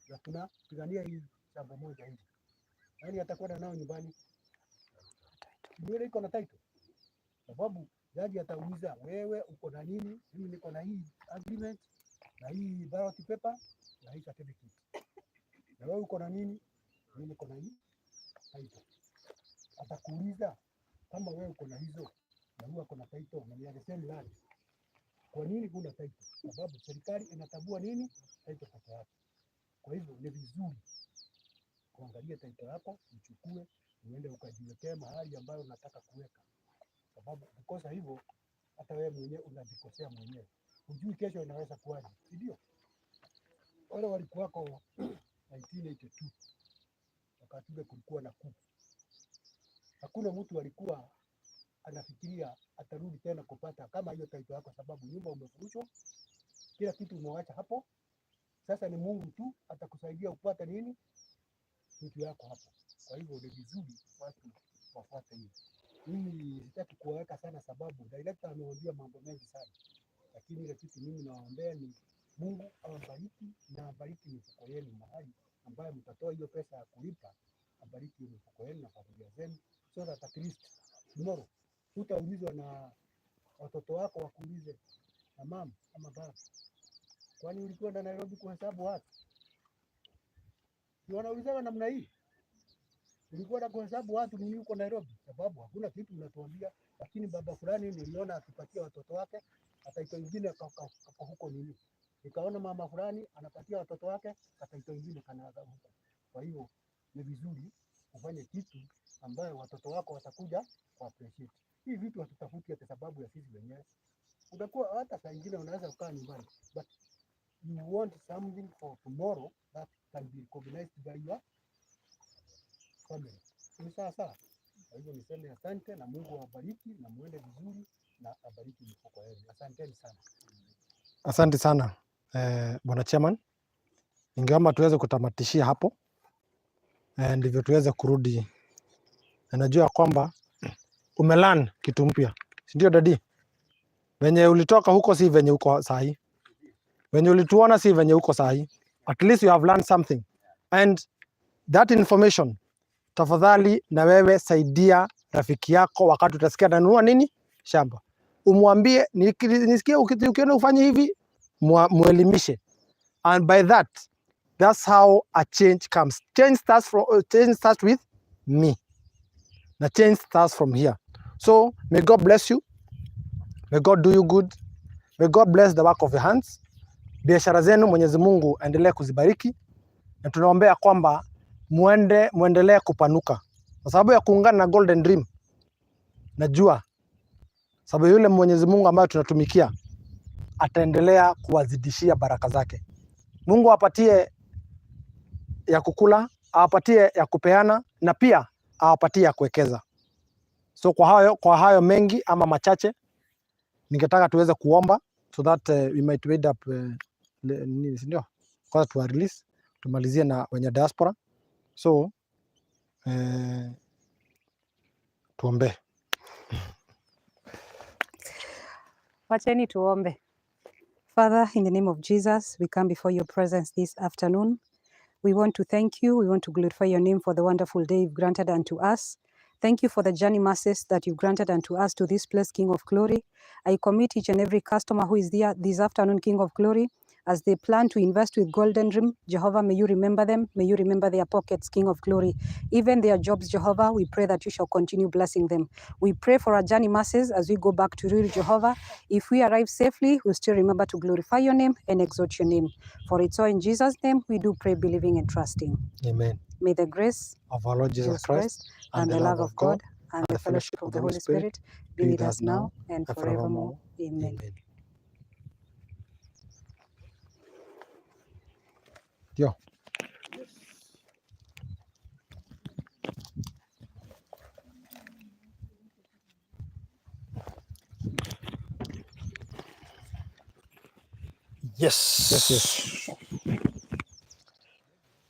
na tunapigania hii shamba moja hivi. Nani atakwenda nao nyumbani? Ndio iko na title, sababu jaji atauliza wewe uko na nini? Mimi niko na hii agreement na hii ballot paper na hii certificate, na wewe uko na nini? Mimi niko na hii title. Atakuuliza kama wewe uko na hizo na huyu ako na title na ni the same land, kwa nini huna title? Sababu serikali inatambua nini? Title peke yake. Kwa hivyo ni vizuri kuangalia title yako, uchukue uende ukajiwekee mahali ambayo unataka kuweka, sababu ukikosa hivyo hata wewe mwenyewe unajikosea mwenyewe, hujui kesho inaweza kuwaje, si ndio? Wale walikuwako 1982 wakati ule kulikuwa na coup, hakuna mtu alikuwa anafikiria atarudi tena kupata kama hiyo title yako, sababu nyumba umefurushwa, kila kitu umewacha hapo. Sasa ni Mungu tu atakusaidia upate nini kitu yako hapo. Kwa hivyo ni vizuri watu wafuate hiyo. Mimi sitaki kuwaweka sana, sababu director amewaambia mambo mengi sana, lakini ile kitu mimi nawaombea ni Mungu awabariki na abariki mifuko yenu mahali ambayo mtatoa hiyo pesa ya kulipa, abariki hiyo mifuko yenu na familia zenu, so that at least tomorrow hutaulizwa na watoto wako wakuulize na mama ama baba, kwani ulikwenda Nairobi kuhesabu watu? Si wanaulizana namna hii, ulikuwa na kuhesabu watu nini huko Nairobi? Sababu hakuna kitu unatuambia, lakini baba fulani niliona akipatia watoto wake ataitwa ingine kako huko nini, nikaona mama fulani anapatia watoto wake ataitwa ingine kana huko. Kwa hiyo ni vizuri ufanye kitu ambayo watoto wako watakuja ku appreciate. Hii vitu hatutafuti hata sababu ya sisi wenyewe. Utakuwa hata saa ingine unaweza kukaa nyumbani but you want something for tomorrow that can be recognized by your family. Ni sawa sawa. Kwa hivyo niseme asante na Mungu awabariki na muende vizuri na abariki mifuko yenu. Asanteni sana. Asante sana Bwana Chairman, ningeomba tuweze kutamatishia hapo ndivyo tuweze kurudi. Na najua kwamba umelearn kitu mpya, si ndio daddy? Venye ulitoka huko si venye uko sahi, venye ulituona si venye uko sahi. At least you have learned something and that information, tafadhali na wewe saidia rafiki yako wakati utasikia ananunua nini shamba, umwambie nisikie ukiona ufanye hivi, muelimishe, and by that that's how a change comes. Change starts with me. The change starts from here. So may God bless you. May God do you good. May God bless the work of your hands. Biashara zenu Mwenyezi Mungu aendelee kuzibariki, na tunaombea kwamba muendelee kupanuka kwa sababu ya kuungana na Golden Dream. Najua sababu yule Mwenyezi Mungu ambaye tunatumikia ataendelea kuwazidishia baraka zake. Mungu awapatie ya kukula, awapatie ya kupeana na pia awapatie ya kuwekeza. So kwa hayo mengi ama machache, ningetaka tuweze kuomba so that we might wait up nini, si ndio? Kwanza tuwa release tumalizie na wenye diaspora. So tuombe. Wacheni tuombe. Father, in the name of Jesus, we come before your presence this afternoon. We want to thank you. We want to glorify your name for the wonderful day you've granted unto us. Thank you for the journey mercies that you've granted unto us to this place, King of Glory. I commit each and every customer who is there this afternoon, King of Glory, as they plan to invest with Golden Dream. Jehovah, may you remember them. May you remember their pockets, King of Glory. Even their jobs, Jehovah, we pray that you shall continue blessing them. We pray for our journey mercies as we go back to Ruiru, Jehovah. If we arrive safely, we'll still remember to glorify your name and exalt your name. For it's all in Jesus' name we do pray, believing and trusting. Amen. May the grace of our Lord Jesus Jesus Christ Christ and the love of God and the fellowship of the Holy Spirit be with us now and and forevermore. forevermore. Amen. Amen. Ndio. Yes. Yes, yes.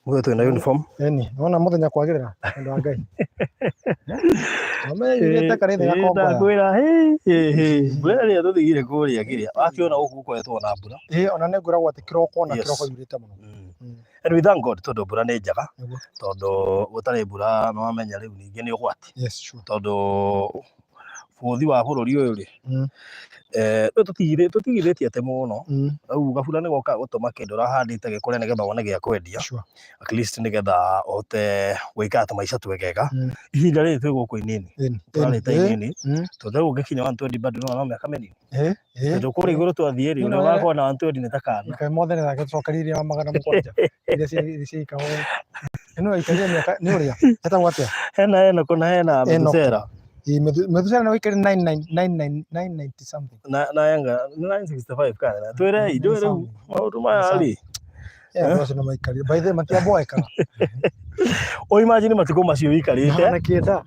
Mũthenya twĩna uniform. Eni, naona muthenya kwagĩrĩra andũ a Ngai. Wamenya yurĩte karĩthĩ gakongoya. Ndakwĩra mbura ĩrĩa tũthigire kũrĩa kĩrĩa wakĩona gũkũ gũkoretwo na mbura. Ĩĩ ona nĩ ngwĩragwo atĩ kĩroko na Yes. kĩroko yurĩte mũno. And we thank God tondũ mbura nĩ njega Nĩguo. tondũ gũtarĩ mbura nĩ wamenya rĩu ningĩ nĩ ũgwati Yes, sure. tondũ bũthi wa bũrũri ũyũ rĩ rĩu tũtigithĩtie atĩ mũno rĩu gabura nĩ gokaga gũtũma kĩndũ ũrahandĩte gĩkũre nĩgetha wone gĩa kwendia Sure. at least nĩgetha ũhote gwĩka tũmaica twegega Mm. ihinda rĩrĩ twĩ gũkũ inini Ĩni. tũrarĩte Ĩni. inini Mm. tondũ rĩu ũngĩkinya 120 bado no mĩaka mĩnini Ĩĩ. Ĩĩ. tondũ kũrĩa igũrũ twathiĩ rĩ Nĩ ũrĩa no- ũgakorwo na 120 nĩ ta kana Kaĩ mothe nĩ thake tũcokereirie wa 700 iria ciaikagwo. Ĩno yaikarire mĩaka nĩ ũrĩa etagwo atĩa? Hena Enoch na hena Enoch. Methusela. Ĩĩ, Methusela nĩ waikarire 990 something. Na yanga nĩ 965 kana twĩre ithuĩ rĩu maũndũ maya rĩ. Eh, andũ acio nĩ maikarire. By the way, matiamboekaga. O imagine matukũ macio wĩikarĩte 900.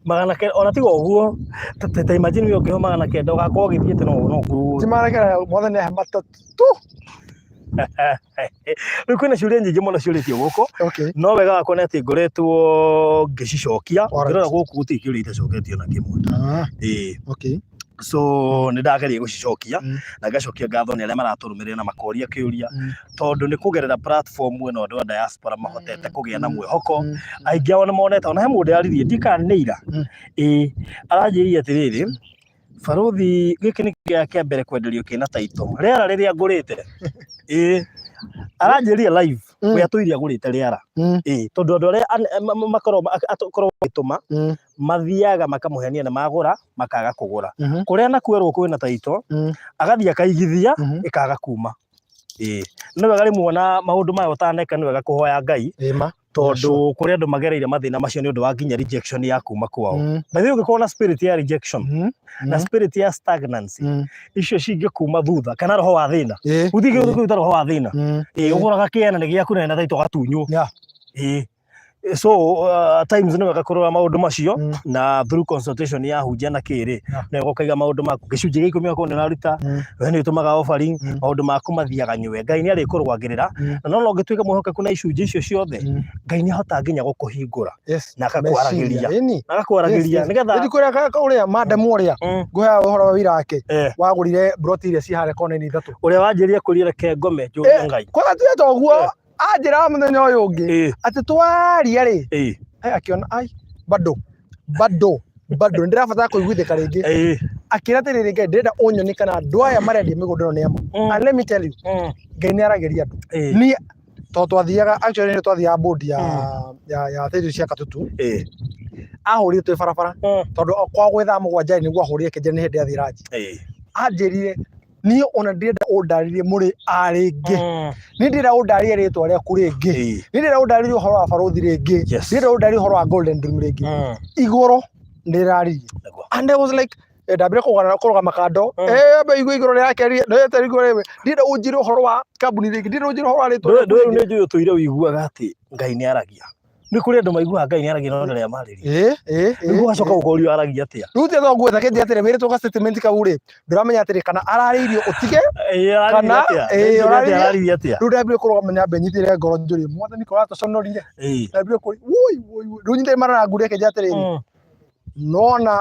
900 ona tiga ũguo ta imagine we ũngĩheo 900 ũgakorwo ũgĩthiĩte no Ti ngũrũ. 900 mothe nĩ ahe matatũ. Rĩu kwĩna ciũria nyingĩ mũno ciũrĩtio gũkũ. Okay. No wega wakwa nĩ atĩ ngoretwo ngĩcicokia. Alright. Ngĩrora gũkũ gũtirĩ kĩũria itacoketio na kĩmwe. Ah, Ĩĩ. okay. So nĩ ndageria gũcicokia na ngacokia ngatho nĩ arĩa maratũrũmĩrĩra na makoria kĩũria tondũ nĩ kũgerera platform ĩno andũ a diaspora mahotete kũgĩa na mwĩhoko. Aingĩ ao nĩ monete ona he mũndũ yaririe ndikana nĩ ira. Ĩĩ aranjĩrire atĩrĩrĩ barothi gĩkĩ nĩ kĩa kĩa mbere kwenderio kĩna title rĩera rĩrĩa ngũrĩte. Ĩĩ aranjĩrire live we atũire agũrĩte rĩara. Ĩĩ tondũ andũ arĩa makoragwo akoragwo agĩtũma mathiaga makamũhenia na magũra makaga kũgũra kũrĩa na kwerwo kwĩna title agathiĩ akaigithia ĩkaga kuma. Ĩĩ nĩ wega rĩmwe ona maũndũ maya ũtaneka nĩ wega kũhoya Ngai Ĩma. tondũ kũrĩ andũ magereire mathĩna macio nĩ ũndũ wa nginya rejection ya kuma kwao. By the way ũngĩkorwo na spirit ya rejection na spirit ya stagnancy icio cingĩkuma thutha kana roho wa thĩna Ĩĩ. gũtirĩ kĩndũ kĩruta roho wa thĩna. Ĩĩ ũgũraga kĩana nĩ gĩaku na title ũgatunywo. Ĩĩ so times nĩ wega kũrora maũndũ macio na through consultation ya hunjia na kĩrĩ nĩ wega ũkaiga maũndũ maku gĩcunjĩ gĩa ikũmi okorwo nĩ ũraruta we nĩ ũtũmaga offering maũndũ maku mathiaga nyue Ngai nĩ arĩkũrũagĩrĩra na no ũngĩtuĩka mwĩhokeku na icunjĩ icio ciothe Ngai nĩ ahotaga nginya gũkũhingũra Yes. na akakwaragĩria Ĩni. na akakwaragĩria nĩgetha Nĩ kũrĩa ũrĩa madam ũrĩa ngũheaga ũhoro wa wĩra wake Eh. wagũrire broti iria ci harĩa kona-inĩ ithatũ. Ũrĩa wanjĩrire kũria reke ngome njũrie Ngai. Kwaga tuge ta ũguo anjĩraga mũthenya ũyũ ũngĩ atĩ twaria rĩ akiona ai bado bado bado nĩndĩrabatara kũiguithĩka rĩngĩ akĩra atĩrĩrĩ Ngai ndĩrenda ũnyonie kana andũ aya marendia mĩgũnda ĩno nĩ ama. And let me tell you Ngai nĩ aragĩria andũ. Niĩ tondũ twathiaga actually nĩ twathiaga board ya thĩinĩ cia Katutu ahũrire twĩ barabara tondũ kwa gwĩ thaa 7 nĩguo ahũrire kĩnjĩra nĩ hĩndĩ athiĩ ranji. Anjĩrire niĩ ona ndirenda ũndarĩrie mũrĩ a rĩngĩ niĩ ndirenda ũndarĩrie rĩtwa rĩaku rĩngĩ niĩ ndirenda ũndarĩrie ũhoro wa barũthi rĩngĩ ndirenda ũndarĩrie ũhoro wa Golden Dream rĩngĩ igũrũ nĩraririe and I was like ndambire kũrũgama kando amba igue igũrũ rĩrakeria ndĩrenda igũrũ rĩmwe ndirenda ũnjĩre ũhoro wa kambuni rĩngĩ ndirenda ũnjĩre ũhoro wa rĩtwa Ndũĩ rĩaku rĩu rĩngĩ. nĩ njũĩ ũtũire ũiguaga atĩ Ngai nĩ aragia nĩ kũrĩ andũ maiguaga Ngai nĩ aragia no ndĩrĩa marĩria rĩu ũgacoka ũkorio aragia atĩa Rĩu tiga no nguetha kĩnjĩra atĩrĩ wĩrĩtwo ga statement kau rĩ ndũramenya atĩrĩ kana ararĩirio ũtige kana araririe atĩa rĩu ndambire kũrũgama nyambe nyitĩrĩre ngoro njũrie mwathani ko ũratũconorire ndambire kũri woi woi woi rĩu nyitĩrĩre mara ngũria kĩnjĩra atĩrĩrĩ nona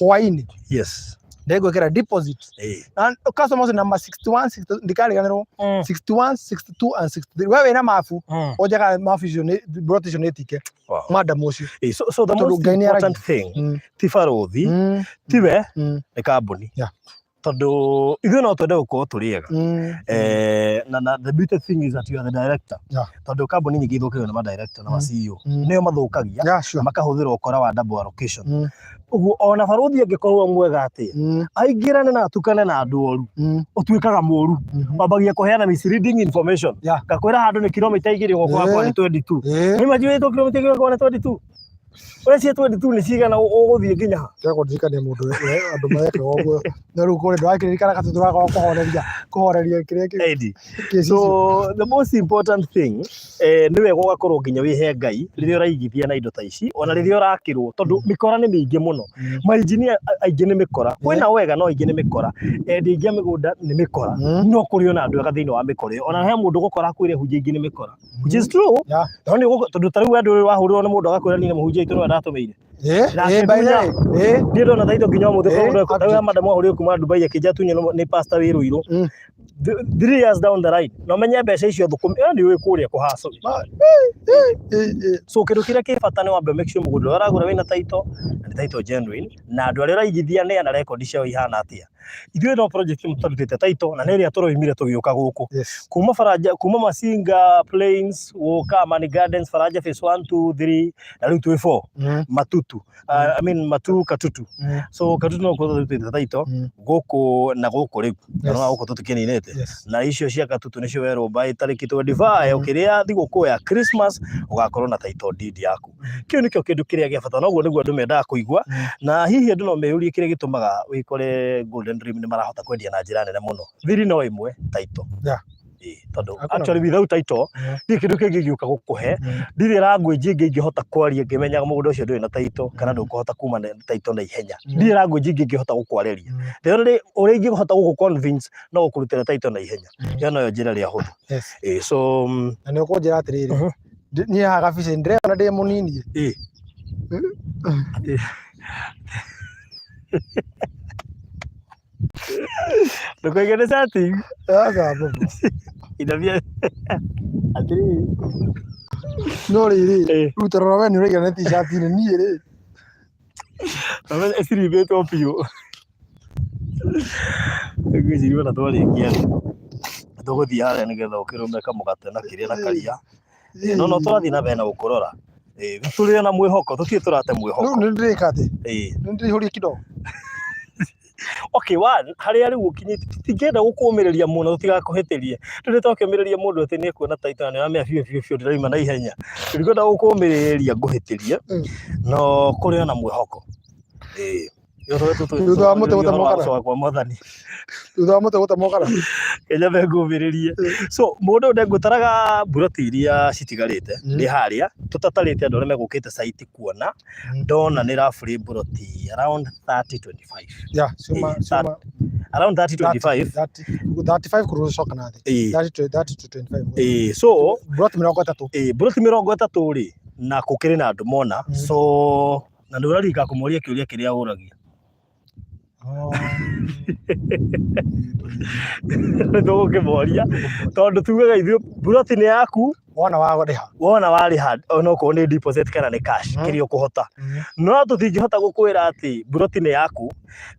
hwainĩ yes ndĩngwĩkĩra deposit na customer ũcio number 61 62 ndikariganĩrwo 61 62 and 63 we wĩna mabu ũnjaga mabu icio nĩ broti icio nĩ tike madam ũcio so the Tondũ most Ngai nĩ aragia. important thing ti barũthi tiwe nĩ kambuni tondũ ithuĩ no twende gũkorwo tũrĩ ega na the beauty thing is that you are the director tondũ kambuni nyingĩ ithũkagio nĩ ma-director na ma-CEO nĩo mathũkagia makahũthĩra ũkora wa double allocation ũguo ona barũthi angĩkorwo mwega atĩa aingĩrane na atukane na andũ oru ũtuĩkaga mũru wambagia kũheana misleading information ngakwĩra handũ nĩ kilomita 2 ũgũkora kwa nĩ 22 nĩ imagine wĩtwo kilomita 2 ũgakora nĩ 22 ũreciria 22 nĩ cigana ũgũthiĩ nginya ha Tiga kũndirikania mũndũ andũ marekaga ũguo no rĩu kũrĩ ndũrakĩririkana atĩ tũragaga kũhoreria kũhoreria kĩrĩa Eddie. So the most important thing nĩ wega ũgakorwo nginya wĩhe Ngai rĩrĩa ũraigithia na indo ta ici ona rĩrĩa ũrakĩrwo tondũ mĩkora nĩ mĩingĩ mũno mainjinia aingĩ nĩ mĩkora kwĩna wega no aingĩ nĩ mĩkora endia aingĩ a mĩgũnda nĩ mĩkora no kũrĩ ona andũ ega thĩinĩ wa mĩkora ĩyo ona he mũndũ ũgũkora akwĩre hunjia aingĩ nĩ mĩkora which is true. No nĩ tondũ ta rĩu andũ wahũrĩrwo nĩ mũndũ agakwĩra niĩ nĩ mũhunjia Juja itũ nĩwe ndatũmĩire. Eh, Na eh, by the way, eh, Niĩ ndona title nginya ũmũthĩ Eh, koguo ndauga madam ahũrire kuma Dubai akĩnja tunywo nĩ pastor wĩ Ruiru. 3 years down the line no menye mbeca icio thũkũmi ĩyo nĩ ũĩ kũrĩa kũhacũ. Eh, eh, So kĩndũ kĩrĩa kĩ bata nĩ wambe make sure mũgũnda ũrĩa ũragũra wĩna title na nĩ title genuine, na andũ arĩa ũraigithia nĩ ana record ciao ihana atĩa. Ithuĩ no project ĩmwe tũtarutĩte title na nĩ ĩrĩa tũroimire tũgĩũka gũkũ. Kuma Faraja, kuma Masinga Plains gũka Amani Gardens, Faraja phase 1 2 3 na rĩu twĩ 4 Matutu, I mean Matu Katutu. So Katutu no kuo tũrutĩte title gũkũ na gũkũ rĩu na no gũkũ tũtikĩninĩte. Na icio cia Katutu nĩcio werwo by tarĩki 25 ũkĩrĩa thigũkũ ya Christmas ũgakorwo na title deed yaku. Kĩu nĩkĩo kĩndũ kĩrĩa gĩa bata, noguo nĩguo andũ mendaga kũigua. Na hihi andũ no meyũrie kĩrĩa gĩtũmaga wĩkore Golden Dream nĩ marahota kwendia na njĩra nene mũno. Thiri no ĩmwe, title. Ĩĩ, tondũ Hakuna actually without title ndirĩ kĩndũ kĩngĩ gĩũka gũkũhe, ndirĩ language ĩngĩ ingĩhota kwaria ngĩmenyaga mũgũnda ũcio ndũrĩ na title kana ndũkũhota kuma na title na ihenya. Ndirĩ language ĩngĩ ingĩhota gũkwarĩria. The only ũrĩa ingĩhota gũkũ convince no gũkũrutĩra title na ihenya. Ĩyo noyo njĩra ĩrĩa hũthũ. Ĩĩ, so Na nĩ ũkũnjĩra atĩrĩrĩ, niĩ haha gabica ndĩreyona ndĩ mũnini. Ĩĩ. Ndũkoige nĩ setting. Aca baba. Inabia atĩrĩrĩ. No rĩrĩ, Ĩĩ. rĩu ta rora we nĩ ũraigana nĩ t-shirt-inĩ, niĩ rĩ. Ĩcirimbĩtwo biũ. Ngwĩciria ona twarĩkia rĩ, tũgũthiĩ harĩa nĩgetha ũkĩrũme kamũgate na kĩrĩa na karia. No no tũrathiĩ na mbere na gũkũrora. Ĩĩ, tũrĩ na mwĩhoko, tũtirĩ tũrate mwĩhoko. Rĩu nĩ ndĩrĩka atĩ? Ĩĩ. Nĩ ndĩrĩihũria kidogo? Okay, one, harĩa rĩu ũkinyĩte tũtingĩenda gũkũmĩrĩria mũno tũtigakũhĩtĩrie. Rĩu nĩ twakĩũmĩrĩria mũndũ atĩ nĩ ekuona title na nĩ ũramenya biũ biũ biũ ndĩraima na ihenya. Tũtikwenda gũkũmĩrĩria ngũhĩtĩrie, no kũrĩ ona mwĩhoko. Ĩĩ. Thutha wa mũtĩ gũtemwo kana? Ũhoro wa mwathani. Thutha wa mũtĩ gũtemwo kana? Kenya ngũmĩrĩrie. So mũndũ ũyũ ngũtaraga mburoti iria citigarĩte ndĩ harĩa tũtatarĩte andũ arĩa megũkĩte site kuona, ndona nĩ roughly mburoti around 30 25. Yeah, ciuma ciuma Around 30 25. 30 35 kũrũcoka na thĩ. 30 to 30 to 25. Ĩĩ, so mburoti 30. Ĩĩ, mburoti 30 rĩ, na gũkĩrĩ na andũ mona. So na nĩ ũrarika kũmoria kĩũria kĩrĩa ũragia. Nĩ tũgũkĩmoria tondũ tugaga ithuĩ mburoti nĩ yaku wona warĩha, wona warĩha onokorwo nĩ deposit kana nĩ cash, kĩrĩa ũkũhota. No tũtingĩhota gũkwĩra atĩ mburoti nĩ yaku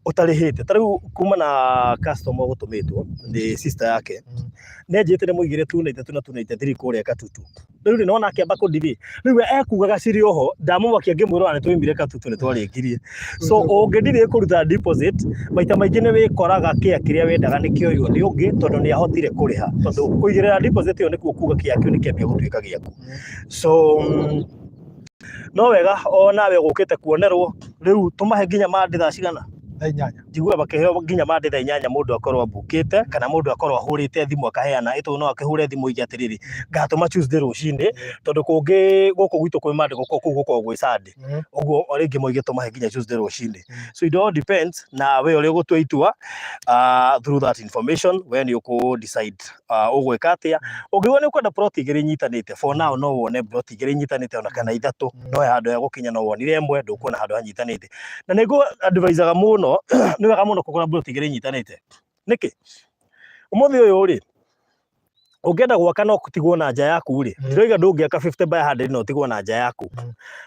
ũtarĩhĩte. Ta rĩu kuma na customer ũgũtũmĩtwo nĩ sister yake, nĩ anjĩrĩte nĩ mũigĩre 292 na 293 kũrĩa Katutu. Rĩu rĩ, nĩwona akĩamba kũndirĩ, rĩu we ekugaga cirĩ oho, ndamũmakia ngĩmwĩra ona nĩtwaumire Katutu nĩtwarĩkirie. So ũngĩndirĩ kũruta deposit, maita maingĩ nĩ wĩkoraga kĩa kĩrĩa wendaga nĩ kĩoywo nĩ ũngĩ tondũ nĩ ahotire kũrĩha. Tondũ kũigĩrĩra deposit ĩyo nĩkuo kuga kĩa kĩu nĩ kĩambia gũtuĩka gĩaku. So no wega o nawe ũgũkĩte kuonerwo, rĩu tũmahe nginya Monday thaa cigana? Thaa 8. Njiguaga makĩheo nginya Monday thaa 8 mũndũ akorwo ambukĩte kana mũndũ akorwo ahũrĩte thimũ akaheana, ĩ tondũ no akĩhũre thimũ oige atĩrĩrĩ, ngatũma Tuesday rũcinĩ tondũ kũngĩ gũkũ gwitũ kwĩ Monday kũu gũkoragwo gwĩ Sunday. Ũguo o rĩngĩ moige tũmahe nginya Tuesday rũcinĩ. So it all depends na we ũrĩa ũgũtua itua through that information, we nĩ ũkũ decide ũgwĩka atĩa. Ũngĩigua nĩ ũkwenda plot igĩrĩ inyitanĩte, for now no wone plot igĩrĩ inyitanĩte ona kana ithatũ, no he handũ hegũkinya no wonire ĩmwe, ndũkuona handũ hanyitanĩte. Na nĩ ngũ advisaga mũno, nĩ wega mũno kũgũra plot igĩrĩ inyitanĩte. Nĩkĩ? Ũmũthĩ ũyũ rĩ, ũngĩenda gwaka no ũtigwo na nja yaku rĩ, ndiroiga ndũngĩaka 50 by 100 na ũtigwo na nja yaku.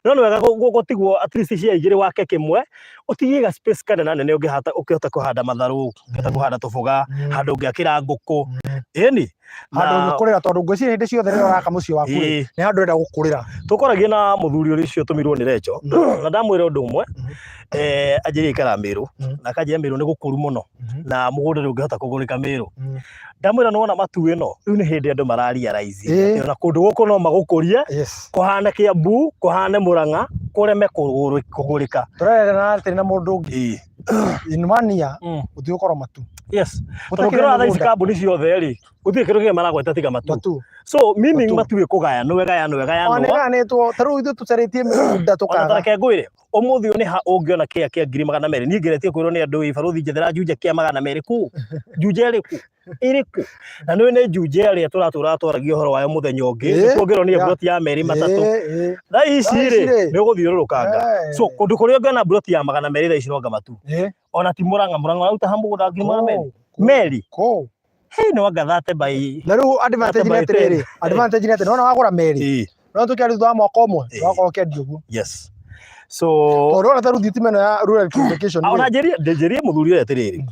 No nĩ wega gũtigwo at least cia igĩrĩ wake kĩmwe, ũtigie ga space kanene nene ũngĩhata ũkĩhota kũhanda matharũ, ũngĩhota kũhanda tũboga, handũ ũngĩakĩra ngũkũ. Ĩni. Handũ ũngĩkũrĩra tondũ ngwĩciria hĩndĩ ciothe rĩrĩa ũraka mũciĩ waku rĩ, nĩ handũ ũrenda gũkũrĩra. Tũkoragia na mũthuri ũrĩa ũcio tũmirwo nĩ Recho, na ndamwĩra ũndũ ũmwe, anjĩrire aikaraga Mĩrũ, na akanjĩra Mĩrũ nĩ gũkũru mũno, na mũgũnda ndũngĩhota kũgũrĩka Mĩrũ. Ndamwĩra nĩwona matu ĩno, rĩu nĩ hĩndĩ andũ mara realize atĩ ona kũndũ gũkũ no magũkũrie, kũhane Kĩambu, kũhane Mũrang'a, kũreme kũgũrĩka. Tũrerana atĩrĩ na mũndũ ũngĩ, in one year gũtigũkorwo matu. Yes. Gũtakĩrĩ Tondũ ũngĩrora thaa ici mĩgũnda. kambuni ciothe rĩ, gũtirĩ kĩndũ kĩngĩ maragweta tiga matu. Matu. So meaning matu ĩkũgayanwo ĩgayanwo ĩgayanwo. Ona ĩgayanĩtwo, ta rĩu ithuĩ tũcarĩtie mĩgũnda Ona tũkaga. ta reke ngwĩre, ũmũthĩ ũyũ nĩ ha ũngĩona kĩa kĩa 200,000? Niĩ ngeretie kwĩrwo nĩ andũ ĩ barũthi njethera Juja kĩa 200 kũ? Juja ĩrĩkũ? Ĩrĩkũ? Na nĩ nĩ Juja ĩrĩa tũratũra twaragia ũhoro wayo mũthenya ũngĩ, Ĩĩ, nĩkuo ngĩronire yeah. mburoti ya merĩ matatũ. Ĩĩ, ĩĩ. Thaa ici Thaa rĩ, ici rĩ. nĩ ũgũthiũrũrũkanga. So kũndũ kũrĩa ũngĩona mburoti ya 200 thaa ici no Ngamatu. Ona ti Mũrang'a, Mũrang'a ũraruta ha mũgũnda wa ngiri 200? Kũu, kũu, Meri. kũu. Hey, no anga thate by Na rĩu advantage nĩ by atĩrĩrĩ, ten. advantage nĩ atĩ nĩwona wagũra merĩ, Ĩĩ, no tũkĩaria thutha wa mwaka ũmwe, Ĩĩ. wakorwo ũkĩendia ũguo. Yes. So Tondũ ona ta rĩu thitima ĩno ya rural electrification Ah, ona rĩ, njĩrie njĩrie mũthuri ũyũ atĩrĩrĩ,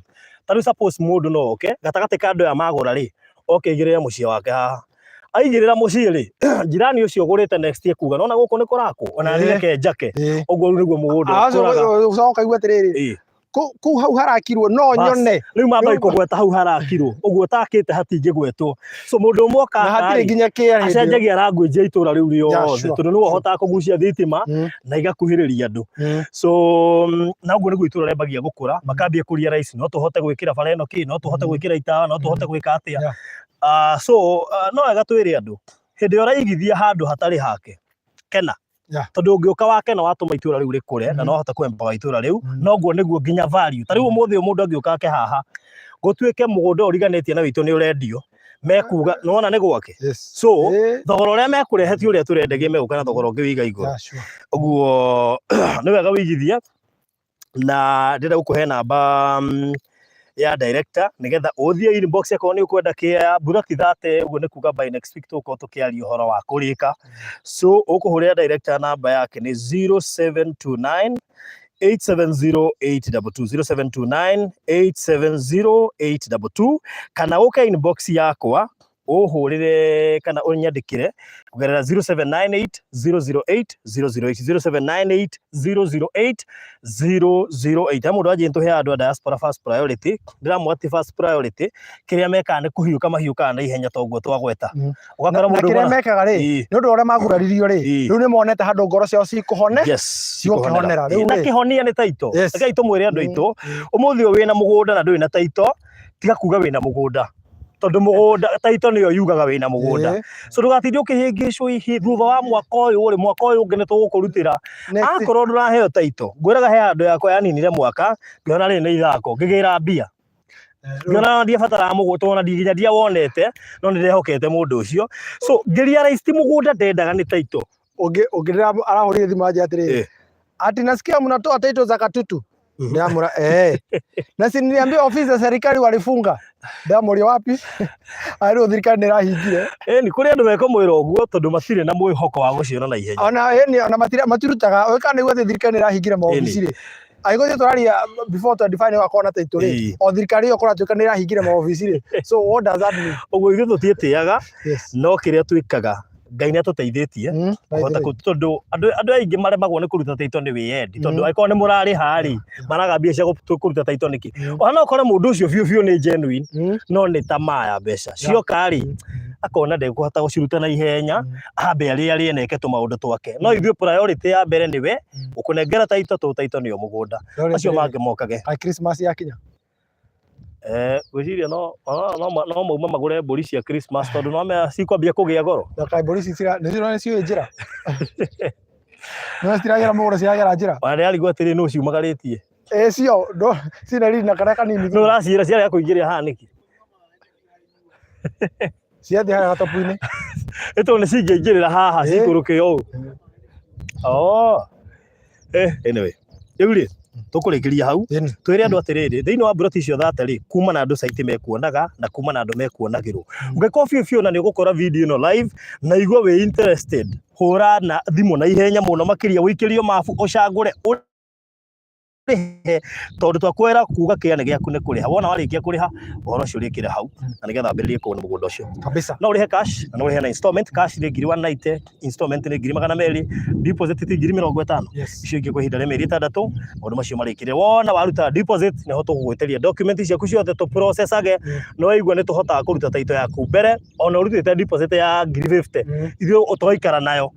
ta rĩu suppose mũndũ no oke gatagatĩ ka andũ aya magũra rĩ, oke aigĩrĩre mũciĩ wake haha, aigĩrĩra mũciĩ rĩ, jirani ũcio ũgũrĩte next year kuga nona gũkũ nĩ kũrakwo, ona niĩ reke njake, ũguo rĩu nĩguo mũgũnda Ah, ũkũraga. ũcoka ũkaigua atĩrĩrĩ, kũu hau harakirwo no Bas, nyone. Rĩu mamba Rĩu- kũgweta hau harakirwo ũguo ũtakĩte hatingĩgwetwo, so mũndũ ũmwe Na okaga hatirĩ rĩ, nginya kĩa hĩndĩ ĩyo. acenjagia language ya itũra rĩu Yeah, rĩothe, sure, tondũ nĩwe ũhotaga kũgucia thitima na igakuhĩrĩria andũ. So na ũguo nĩguo itũra rĩambagia gũkũra, makambia kũria rahisi, no tũhote gwĩkĩra bara ĩno kĩ, no tũhote gwĩkĩra itawa, no tũhote gwĩka atĩa. Ah, so no wega twĩre andũ, hĩndĩ ĩrĩa ũraigithia handũ hatarĩ hake, kena, tondũ ũngĩũka wakena watũma itũra rĩu rĩkũre na no wahota kũ-empower itũra rĩu. Noguo nĩguo nginya value, ta rĩu ũmũthĩ ũyũ mũndũ angĩũka ake haha gũtuĩke mũgũnda ũyũ ũriganĩtie na witũ nĩ ũrendio, mekuga nĩwona nĩ gwake. So thogora ũrĩa mekũrehe ti ũrĩa tũrendagia, megũka na thogora ũngĩ wĩiga igũrũ. Yeah, sure. Ũguo nĩ wega wĩigithie, na ndĩrenda gũkũhe namba ya director nĩgetha ũthiĩ inbox akorwo nĩ ũkwenda kĩa mburoti 30. Ũguo nĩ kuga by next week tũgũkorwo tũkĩaria ũhoro wa kũrĩka. So ũkũhũrĩra director, namba yake nĩ 0729 870 822, 0729 870 822, kana ũke inbox yakwa ũhũrĩre kana ũnyandĩkĩre kũgerera 0798 008 008, 0798 008 008. He mũndũ wanjĩ tũhe andũ a diaspora first priority, ndĩramwĩra ti first priority, kĩrĩa mekaga nĩ kũhiũka mahiũkaga na ihenya toguo twagweta. Na Ũgakora na mũndũ kĩrĩa ũmwe mekaga rĩ, nĩ ũndũ wa ũrĩa maguraririo rĩ, rĩu nĩ monete handũ ngoro ciao cikũhone, cigũkĩhonera cigũkĩhonera rĩu na rĩ. kĩhonia nĩ taito. Rekei tũmwĩre andũ aitũ, ũmũthĩ ũyũ wĩna mũgũnda na ndũrĩ na taito, tiga kuga wĩna mũgũnda, tondũ mũgũnda taito nĩyo yugaga wĩna mũgũnda. So ndũgatinde ũkĩhĩngĩcwo ihi thutha wa mwaka ũyũ rĩ, mwaka ũyũ ũngĩ nĩ tũgũkũrutĩra. Next. Akorwo ndũraheo taito, ngwĩraga he handũ yakwa yaninire mwaka, ngĩona rĩrĩ nĩ ithako, ngĩgĩra mbia, ngĩona ndiabataraga mũgũnda, tondũ ona nginya ndiawonete, no nĩ ndehokete mũndũ ũcio. So ngĩrealize ti mũgũnda ndendaga, nĩ taito. Ũngĩ ũngĩ arahũrire thimũ anjĩra atĩrĩrĩ, ati nasikia mnatoa title za Katutu. Ndamura eh. Na si niliambia ofisi za serikali walifunga. Ndamuria wapi? Arĩ thirikari nĩ ĩrahingire. Ĩni kũrĩ andũ mekũmwĩra ũguo tondũ matirĩ na mwĩhoko wa gũciona na ihenya. Ona ĩni ona matira matirutaga ũka nĩguo atĩ thirikari nĩ ĩrahingire maobici rĩ. Angĩkorwo ithuĩ tũraria before 25 nĩ ũgakorwo na title rĩ. O thirikari ĩyo kũratuĩka nĩ ĩrahingire maobici rĩ. So what does that mean? Ũguo ithuĩ tũtiĩtĩaga, no kĩrĩa twĩkaga, Ngai nĩ atũteithĩtie kũhota tondũ andũ aingĩ maremagwo nĩ kũruta taito nĩ wĩyendi, tondũ angĩkorwo nĩ mũrarĩha rĩ, maraga mbia cia kũruta taito nĩkĩ? Ona no ũkore mũndũ ũcio biũ biũ nĩ genuine, no nĩ tamaa ya mbeca cioka rĩ, akona ndekũhota gũciruta na ihenya, ambe arĩe arĩe na eke tũmaũndũ twake. No ithuĩ priority ya mbere nĩwe ũkũnengera taito, tondũ taito nĩyo mũgũnda, acio mangĩ mokage. Kaĩ Christmas yakinya? Ngwĩciria no mauma magũre mbũri cia Christmas, tondũ no mea cikwambia kũgĩa goro. Na kaĩ mbũri ici nĩ ciũĩ njĩra? No citiragera mũgũnda, ciragera njĩra. Ona ndĩrarigwo atĩrĩ, nũ ciumagarĩtie? Ĩ cio ndo cina riri na karĩa kanini. Nũ ũraciĩra ciarega kũingĩria haha nĩkĩ? Ciathiĩ harĩa gatopu-inĩ. Nĩ tondũ nĩ cingĩingĩrĩra haha cikũrũke ũũ. Oh. Anyway, rĩu rĩ tũkũrĩkĩria hau, twĩre andũ atĩrĩrĩ, thĩinĩ wa mburoti icio 30 rĩ, kuma na andũ site mekuonaga na kuma na andũ mekuonagĩrwo. Ũngĩkorwo biũ biũ na nĩ ũgũkora video ĩno live na igua wĩ interested, hũra na thimũ na ihenya mũno makĩria, ũikĩrio mabu, ũcagũre, ũrĩhe, tondũ twakwĩra kuga kĩa nĩ gĩaku nĩ kũrĩha. Wona warĩkia kũrĩha, ũhoro ũcio ũrĩkĩre hau na nĩgetha wambĩrĩrie kuona mũgũnda ũcio. Kabisa. No ũrĩhe cash na no ũrĩhe na installment. Cash nĩ ngiri 190, installment nĩ ngiri 200, deposit ti ngiri 50. Icio ingĩ kwa ihinda rĩa mĩeri 6, maũndũ macio marĩkĩre. Wona waruta deposit, nĩho tũgũgwĩtĩria document ciaku ciothe tũprocessage. No waigua nĩ tũhotaga kũruta title yaku mbere ona ũrutĩte deposit ya ngiri 50, ithuĩ tũgaikara nayo.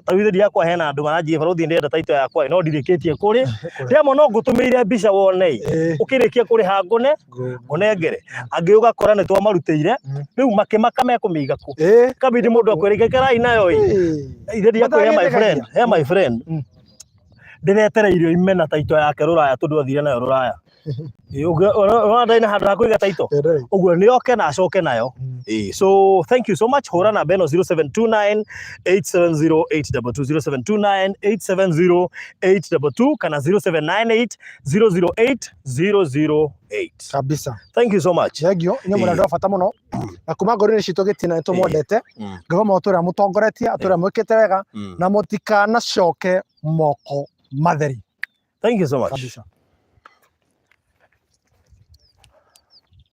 Ta rĩu ithuĩ yakwa hena andũ maranjia, "Barũthi, ndĩrenda title yakwa no ndirĩkĩtie kũrĩ." Ndĩramwe no ngũtũmĩire mbica wone ũkĩrĩkia kũrĩha, ngũne ngũnengere. Angĩ ũgakora nĩ twamarutĩire, rĩu makĩmaka mekũmĩiga kũ. Kabidi mũndũ akwĩra, "Ikarai nayo ĩ." Ithe ndiakwĩra, my friend, he my friend ndĩretereire oime na title yake rũraya, tondũ athire nayo rũraya. Ũrona ndarĩ na handũ ha kũiga title. Eh, ndarĩ. Ũguo nĩ oke na acoke nayo. So thank you so much. Hũra namba ĩno 0729 870 822, 0729 870 822 kana 0798 008 008. Kabisa. Thank you so much. Thengio, inyuĩ mũrĩ andũ a bata mũno na kuma ngoro-inĩ citũ gĩtina nĩ tũmwendete. Ngai wa atũre amũtongoretie, atũre amwĩkĩte wega, na mũtikanacoke moko matheri. Thank you so much. Kabisa.